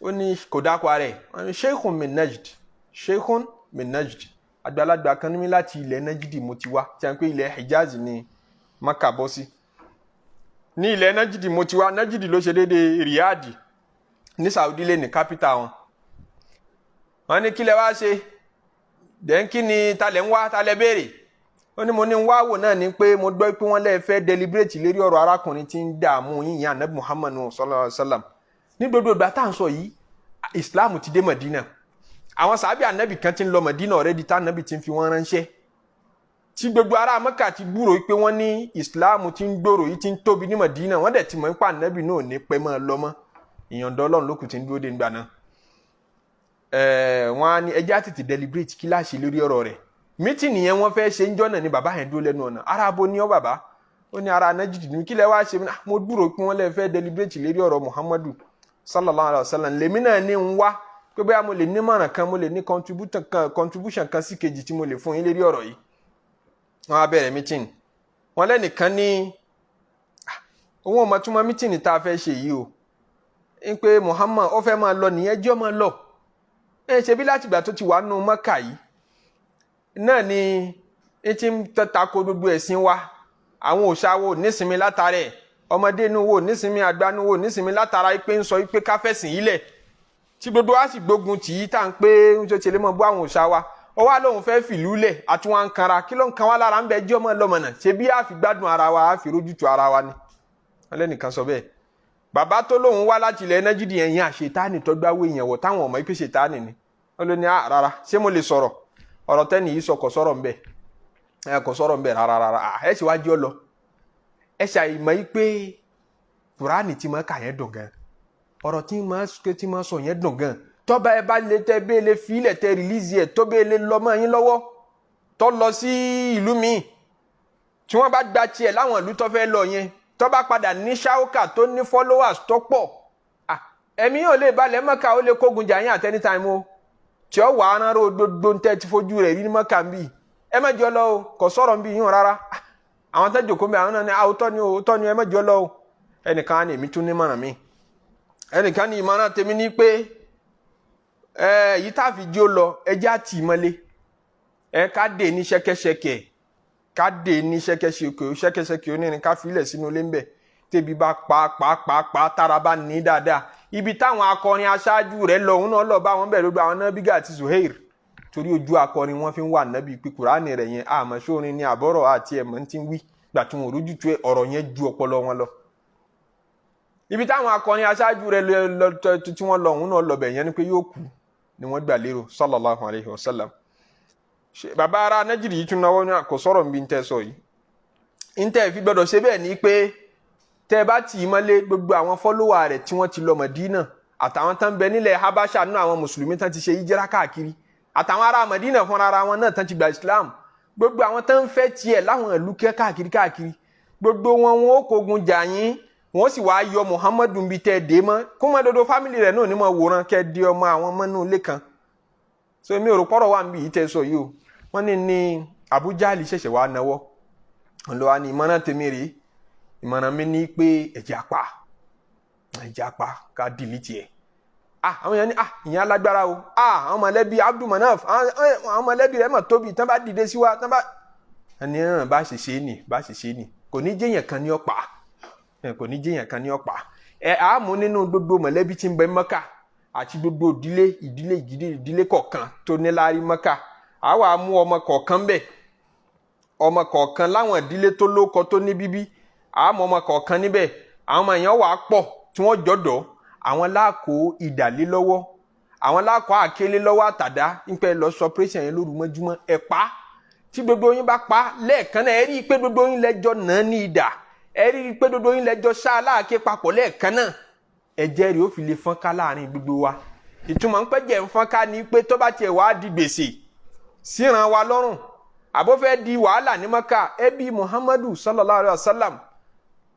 Ó ní kò dákọ̀ ara ẹ̀. Wọ́n ní sheikhun min Najd, sheikhun min Najd, àgbàlagbà kan ní mi láti ilẹ̀ Najdi mo ti wá, tí a ń pè ilẹ̀ Hijaz ní Maka bọ́ sí. Ní ilẹ̀ Najdi mo ti wá. Najdi ló ṣe déédéé Riyadh ní Saudi lè ní capital wọn. Wọ́n ní kí lẹ wá ṣe dẹ́n, kí ni talẹ̀ ń wá, talẹ̀ béèrè? Ó ní mo ní ń wá wò náà ni pé mo gbọ́ pé wọ́n lè fẹ́ deliberate lérí ọ̀rọ̀ arákùnrin tí ń dààmú yíyan Anabi Muhammad sallallahu alaihi wa sallam. Ní gbogbo ìgbà tá à ń sọ yìí, Islam ti dé Madina. Àwọn sàbí anabi kan ti ń lọ Madina already, tá anabi ti ń fi wọ́n ránṣẹ́, tí gbogbo ará Mẹ́kà ti gbúrò pé wọ́n ní Islam ti ń gbòòrò yìí, ti ń tóbi ní Madina. Wọ́n dẹ̀ ti mọ̀ nípa anabi náà ní pẹ́ mọ́ lọ́mọ́. Ìyọ̀ǹda Ọlọ́run lókùn ti ń dúró de nígbà náà. Wọ́n á ní ẹjẹ́ àtètè deliberate kí láṣẹ lórí ọ̀rọ̀ rẹ̀. Meeting yẹn wọ́n fẹ́ ṣe ń jọ́nà ni bàbá yẹn dúró lẹ́nu ọ̀nà. Ara abo ní ọ́ bàbá? Ó ní ara Najdi ní. Kí lẹ wá ṣe? Mo gbúrò pé wọ́n lè fẹ́ deliberate lérí ọ̀rọ̀ Muhammadu sallallahu alayhi wa sallam, lèmi náà ní ń wá pé bóyá mo lè ní mọ̀ràn kan, mo lè ní contribution kan sí kejì tí mo lè fún yín lérí ọ̀rọ̀ yìí. Wọ́n á bẹ̀rẹ̀ meeting. Wọ́n lẹ́nìkan ní òun ò mọ̀ túmọ̀ meeting tá a fẹ́ ṣe yìí o, ń pé Muhammad ó fẹ́ máa lọ nìyẹn, jẹ́ ó máa lọ. Ẹ ṣe bí látìgbà tó ti wà nù Mọ́kà yìí náà ni ẹ ti ń tako gbogbo ẹ̀sìn wa. Àwọn òòṣà wo nísinmi látara ẹ̀, ọmọdé inú wo nísinmi, àgbà inú wo nísinmi látara pé ń sọ pé káfẹ́sìn yìí lẹ̀, tí gbogbo wa sì gbógun tì í, tá à ń pé ń ṣe lè mọ bú àwọn òòṣà wa. Ó wá lóun fẹ́ fìlú lẹ̀, àti wọn kanra. Kí ló ń kan wá lára ń bẹ? Jẹ́ ọmọ lọ́mọnà, ṣe bí a fi gbádùn ara wa, a fi rójútu ara wa ni. Wọn lẹ́nìkan sọ bẹ́ẹ̀. Bàbá tó lóun wá láti ilẹ̀ Nájídì ẹ̀yìn àṣetánì tó gbáwó èèyàn wọ̀, táwọn ọmọ ìpè ṣètánì ni. Wọ́n ló ní à rárá, ṣé mo lè sọ̀rọ̀? Ọ̀rọ̀ tẹ́ni yìí sọ, kò sọ̀rọ̀ ńbẹ, ẹ kò sọ̀rọ̀ ńbẹ rárá rárá. Ẹ sì wá jẹ́ ọ lọ. Ẹ ṣàìmọ̀ yìí pé Kùránì tí mo kà yẹn dùn gan, ọ̀rọ̀ tí mo sọ yẹn dùn gan. Tọ́ba ẹ bá lè tẹ bẹ́ẹ̀ lè filẹ̀, tẹ release ẹ̀, tó bẹ́ẹ̀ lè lọ mọ́ yín lọ́wọ́, tó lọ sí ìlú míì, tí wọ́n bá gba tiẹ̀ láwọn ìlú tó fẹ́ lọ yẹn, tó bá padà ní ṣáókà, tó ní followers tó pọ̀, ẹ̀mí yóò lè balẹ̀ Mọ́kà. Ó lè kógun jà yín at any time o, tí ó wà á rán gbogbo ntẹ́ ti fojú rẹ̀ rí ní Mọ́kà ń bì. Ẹ má jọ lọ o, kò sọ̀rọ̀ ń bì yín rárá. Àwọn tó jòkó mi, àwọn náà ní àwòtọ́ ni o, òótọ́ ni, ẹ má jọ lọ o. Ẹnìkan á ní èmi tún ní mọ̀ràn mi. Ẹnìkan ní ìmọ̀ràn tèmi ní pé ẹ yìí tá a fi jó lọ, ẹ jẹ́ àtì mọ́lé ẹ, ká dè ní ṣẹ́kẹ́ṣẹkẹ̀, ká dè ní ṣẹ́kẹ́ṣẹkẹ̀, ṣẹ́kẹ́ṣẹkẹ̀ onírin, ká filẹ̀ sínú ilé ńbẹ̀. Tẹ́bi bá pa pa pa pa, tára bá ní dáadáa, ibi táwọn akọrin aṣáájú rẹ̀ lọ, òun náà lọ bá wọn bẹ̀ lójú àwọn Nábígà àti Zuhair, torí ojú akọrin wọn fi ń wà nábì pé Kùránì rẹ̀ yẹn, àmọ́ sórin ní àbọ̀rọ̀ àti ẹ̀mọ́ ti ń wí gbà tí wọn ò rójú tu ọ̀rọ̀ yẹn ju ọpọlọ wọn lọ. Ibi táwọn akọrin aṣáájú rẹ̀ lọ tí wọ́n lọ, òun náà lọ bẹ̀ yẹn, ni pé yóò kú ni wọ́n gbà lérò sallallahu alayhi wa sallam. Bàbá ara Nájìrì yìí tún náwó ní kò sọ̀rọ̀ nbí ntẹ́ sọ yìí. Ntẹ́ fi gbọ́dọ̀ ṣe bẹ́ẹ̀ ni pé tẹ́ ẹ bá tì í mọ́lé, gbogbo àwọn follower rẹ̀ tí wọ́n ti lọ Mọ̀dínà, àtàwọn tán bẹ nílẹ̀ Habasha nínú àwọn mùsùlùmí tán ti ṣe hijira káàkiri, àtàwọn ará Mọ̀dínà fúnra ara wọn náà tán ti gba Islam, gbogbo àwọn tán ń fẹ́ tiẹ̀ láwọn ìlú kẹ́ káàkiri káàkiri, gbogbo wọn wọn ó kógun jà yín, wọn sì wá yọ Muhammadu nbí tẹ́ ẹ dé mọ́ kó mọ́ dodo family rẹ̀ náà ní mọ̀ wòran kẹ́ ẹ di ọmọ àwọn mọ́nú ilé kan. So èmi ò rò pọ́rọ̀ wà níbi yìí tẹ́ sọ yìí o. Wọ́n ní Abu Jahli ṣẹ̀ṣẹ̀ wá náwó ló wá ní ìmọ̀ràn tèmi rèé. Ìmọ̀ràn mi ní pé ẹ̀jẹ̀ apá, ẹ̀jẹ̀ apá, ká delete ẹ̀. Ah, àwọn èèyàn ní, ah, ìyẹn alágbára o. Ah, àwọn mọ̀lẹ́bí Abdul Manaf, àwọn mọ̀lẹ́bí rẹ̀ mọ̀ tóbi, tán bá dìde sí wa, tán bá ẹni náà bá ṣe ṣe nì, bá ṣe ṣe nì, kò ní jẹ́yàn kan ní ọ̀pá, kò ní jẹ́yàn kan ní ọ̀pá. Ẹ àmú nínú gbogbo mọ̀lẹ́bí tí ń bẹ Mọ́kà. Àti gbogbo ìdílé ìdílé ìdílé ìdílé kọ̀ọ̀kan tó ní láárí Mọ́kà, á wà mú ọmọ kọ̀ọ̀kan bẹ̀, ọmọ kọ̀ọ̀kan láwọn ìdílé tó lóko tó ní bíbí, á mú ọmọ kọ̀ọ̀kan níbẹ̀. Àwọn ọmọ yẹn wà á pọ̀ tí wọ́n jọ̀dọ̀, àwọn láàkó ìdàlé lọ́wọ́, àwọn láàkó àkélé lọ́wọ́, àtàdá nípa ẹ lọ sọ operation yẹn lóru mọ́júmọ́. Ẹ pa, tí gbogbo yín bá pa lẹ́ẹ̀kan náà, ẹ rí i pé gbogbo yín lẹ́jọ́ náà ní idà, ẹ rí i pé gbogbo yín lẹ́jọ́ ṣá aláàké papọ̀ lẹ́ẹ̀kan náà, ẹ̀jẹ̀ rẹ̀ ó fi lè fọ́n ká láàrin gbogbo wa. Ìtumọ̀ ń pẹ́jẹ̀ ń fọ́n ká ni pé tó bá tiẹ̀ wá di gbèsè síran wa lọ́rùn, àbó fẹ́ di wàhálà ní Mọ́kà, ẹbí Muhammadu sallallahu alayhi wa sallam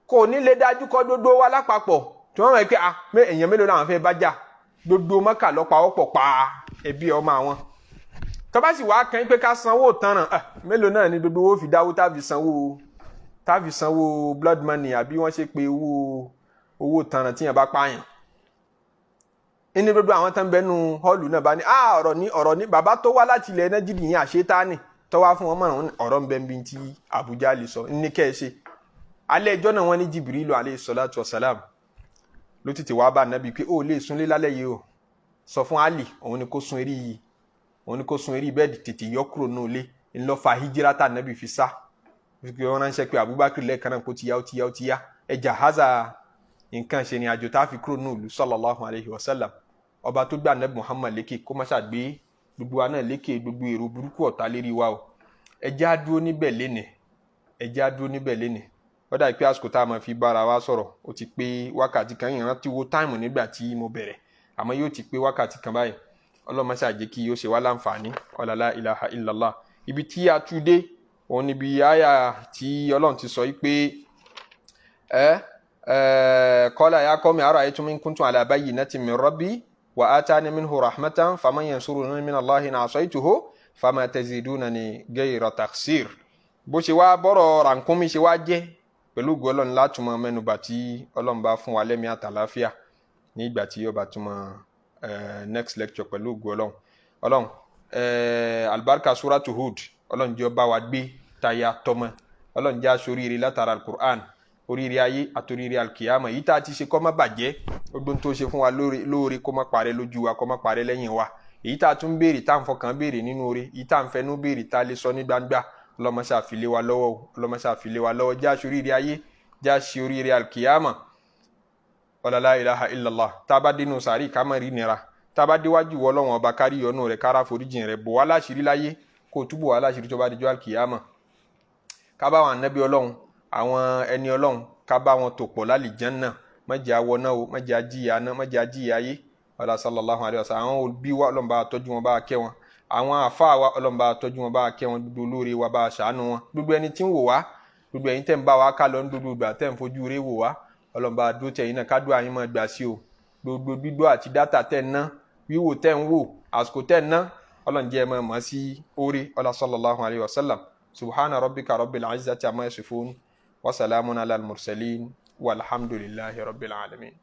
kò ní lè dájú kọ gbogbo wa lápapọ̀, tí wọ́n mọ̀ pé ah, èèyàn mélòó làwọn fẹ́ bá jà? Gbogbo Mọ́kà lọ́pàá ọ̀pọ̀ pa ẹbí ọmọ àwọn. Tó bá sì wá kàn pé ká sanwó tanràn, mélòó náà ni gbogbo owó fi dáwó táfi sanwó blood money, àbí wọ́n ṣe pé owó tanràn tíyẹn bá pààyàn ní gbogbo àwọn tán bẹnu hall náà bá ní ọ̀rọ̀ ní ọ̀rọ̀ ní bàbá tó wá láti ilẹ̀ Nàìjíríà yẹn, àṣetáni tó wá fún wọn mọ̀ràn, ọ̀rọ̀ ń bẹ bí ti Àbújá lè sọ ní kẹ́ ẹ ṣe. Alẹ́ ẹjọ́ náà, wọ́n ní Jibrilu alayhi salatu wasalam ló tètè wá bá Nàbí pé ó lè súnlé lálẹ́ yìí o, sọ fún Ali, òun ni kó sun eré yìí, òun ni kó sun eré bẹ́ẹ̀dì, tètè yọ kúrò nínú ilé. Ńlọ́fà hijirata Nàbí fi sá, fi wọ́n ránṣẹ́ pé Abubakar lẹ́ẹ̀kan náà kó ti yá, ó ti yá, ó ti yá, ẹja haza nǹkan ṣe ni àjò tá a fi kúrò nínú ìlú, sallallahu alayhi wa sallam. Ọba tó gbà Nàbí Muhammad lékè, kó má ṣàgbé gbogbo wa náà lékè gbogbo èrò burúkú ọ̀tá lérí wa o. Ẹjẹ́ á dúró níbẹ̀ lénìí, ẹjẹ́ á dúró níbẹ̀ lénìí. Ó dà pé àsìkò tá a máa fi bára wa sọ̀rọ̀ ó ti pé wákàtí kan. Ìrántí wo time nígbà tí mo bẹ̀rẹ̀, àmọ́ yóò ti pé wákàtí kan báyìí. Ọlọ́mọ ṣáà jẹ́ kí ó ṣe wá láǹfààní. Ọ̀làlá ilaha illallah. Ibi tí a tú dé òun níbi àyà tí Ọlọ́run ti sọ yìí pé ẹ ẹ qala ya qawmi ara'aytum in kuntu ala bayyinatin min rabbi wa atani minhu rahmatan faman yansuruni min Allahi in asaytuhu fama tazidunani ghayra takhsir. Bó ṣe wá bọ́rọ̀ rànkúnmí ṣe wá jẹ́ pẹ̀lú ògo Ọlọ́run látùmọ̀ mẹ́nubà tí Ọlọ́run bá fún wa lẹ́mìí àtàláfíà ní ìgbà tí ó bá túmọ̀ next lecture pẹ̀lú ògo Ọlọ́run. Ọlọ́run, alibarika suratu Hud, Ọlọ́run jẹ́ ó bá wa gbé taya tọmọ. Ọlọ́run jẹ́ aṣoríire látara alukur'an, oríire ayé àtòríire alkiyama. Yìí tá a ti ṣe kó má bàjẹ́, gbogbo tó ṣe fún wa lóore kó má parẹ́ lójú wa, kó má parẹ́ lẹ́yìn wa. Èyí tá a tún béèrè, tá à ń fọkàn béèrè nínú oore, èyí tá à ń fẹnu béèrè, tá a lè sọ ní gbangba, Ọlọ́run ṣáà fi lé wa lọ́wọ́ o. Ọlọ́run ṣáà fi lé wa lọ́wọ́. Já aṣoríire ayé, já ṣe oríire alkiyama. Ọ̀làlá ilaha illallah. Tá a bá dénú sàárì, ká má rí nira. Tá a bá déwájú wọ Ọlọ́run Ọba, kárí yọnu rẹ̀, kára foríjìn rẹ̀. Bò wá láṣìírí láyé, kó o túbọ̀ wá láṣìírí tó bá dijọ́ alkiyama. Ká bá àwọn ànábì Ọlọ́run, àwọn ẹni Ọlọ́run, ká bá wọn tò pọ̀ lálìjánnà. Má jẹ́ àwọ̀ náà o, má jẹ́ àjíyà náà, má jẹ́ àjíyà ayé. Ọlá sallallahu alayhi wa sallam. Àwọn òbí wa, Ọlọ́run bá tọ́jú wọn, bá kẹ́ wọn. Àwọn àfáà wa, Ọlọ́run bá tọ́jú wọn, bá kẹ́ wọn. Gbogbo olóore wa, bá ṣàánú wọn. Gbogbo ẹni tí ń wò wá, gbogbo ẹ̀yin tẹ́ ń bá wa ká lọ ní gbogbo ìgbà, tẹ́ ń fojú rẹ̀ wò wá, Ọlọ́run bá dúró tẹ̀yin náà, kádùá yín máa gbà sí o. Gbogbo gbígbọ́ àti data tẹ́ ń ná, wíwò tẹ́ ń wò, àsìkò tẹ́ ń ná, Ọlọ́run jẹ́ ẹ máa mọ̀ sí orí. Ọlá sallallahu alayhi wa sallam. Subhana rabbika rabbil izzati amma yasifun wa salamun ala al mursalin walhamdulillahi rabbil alamin.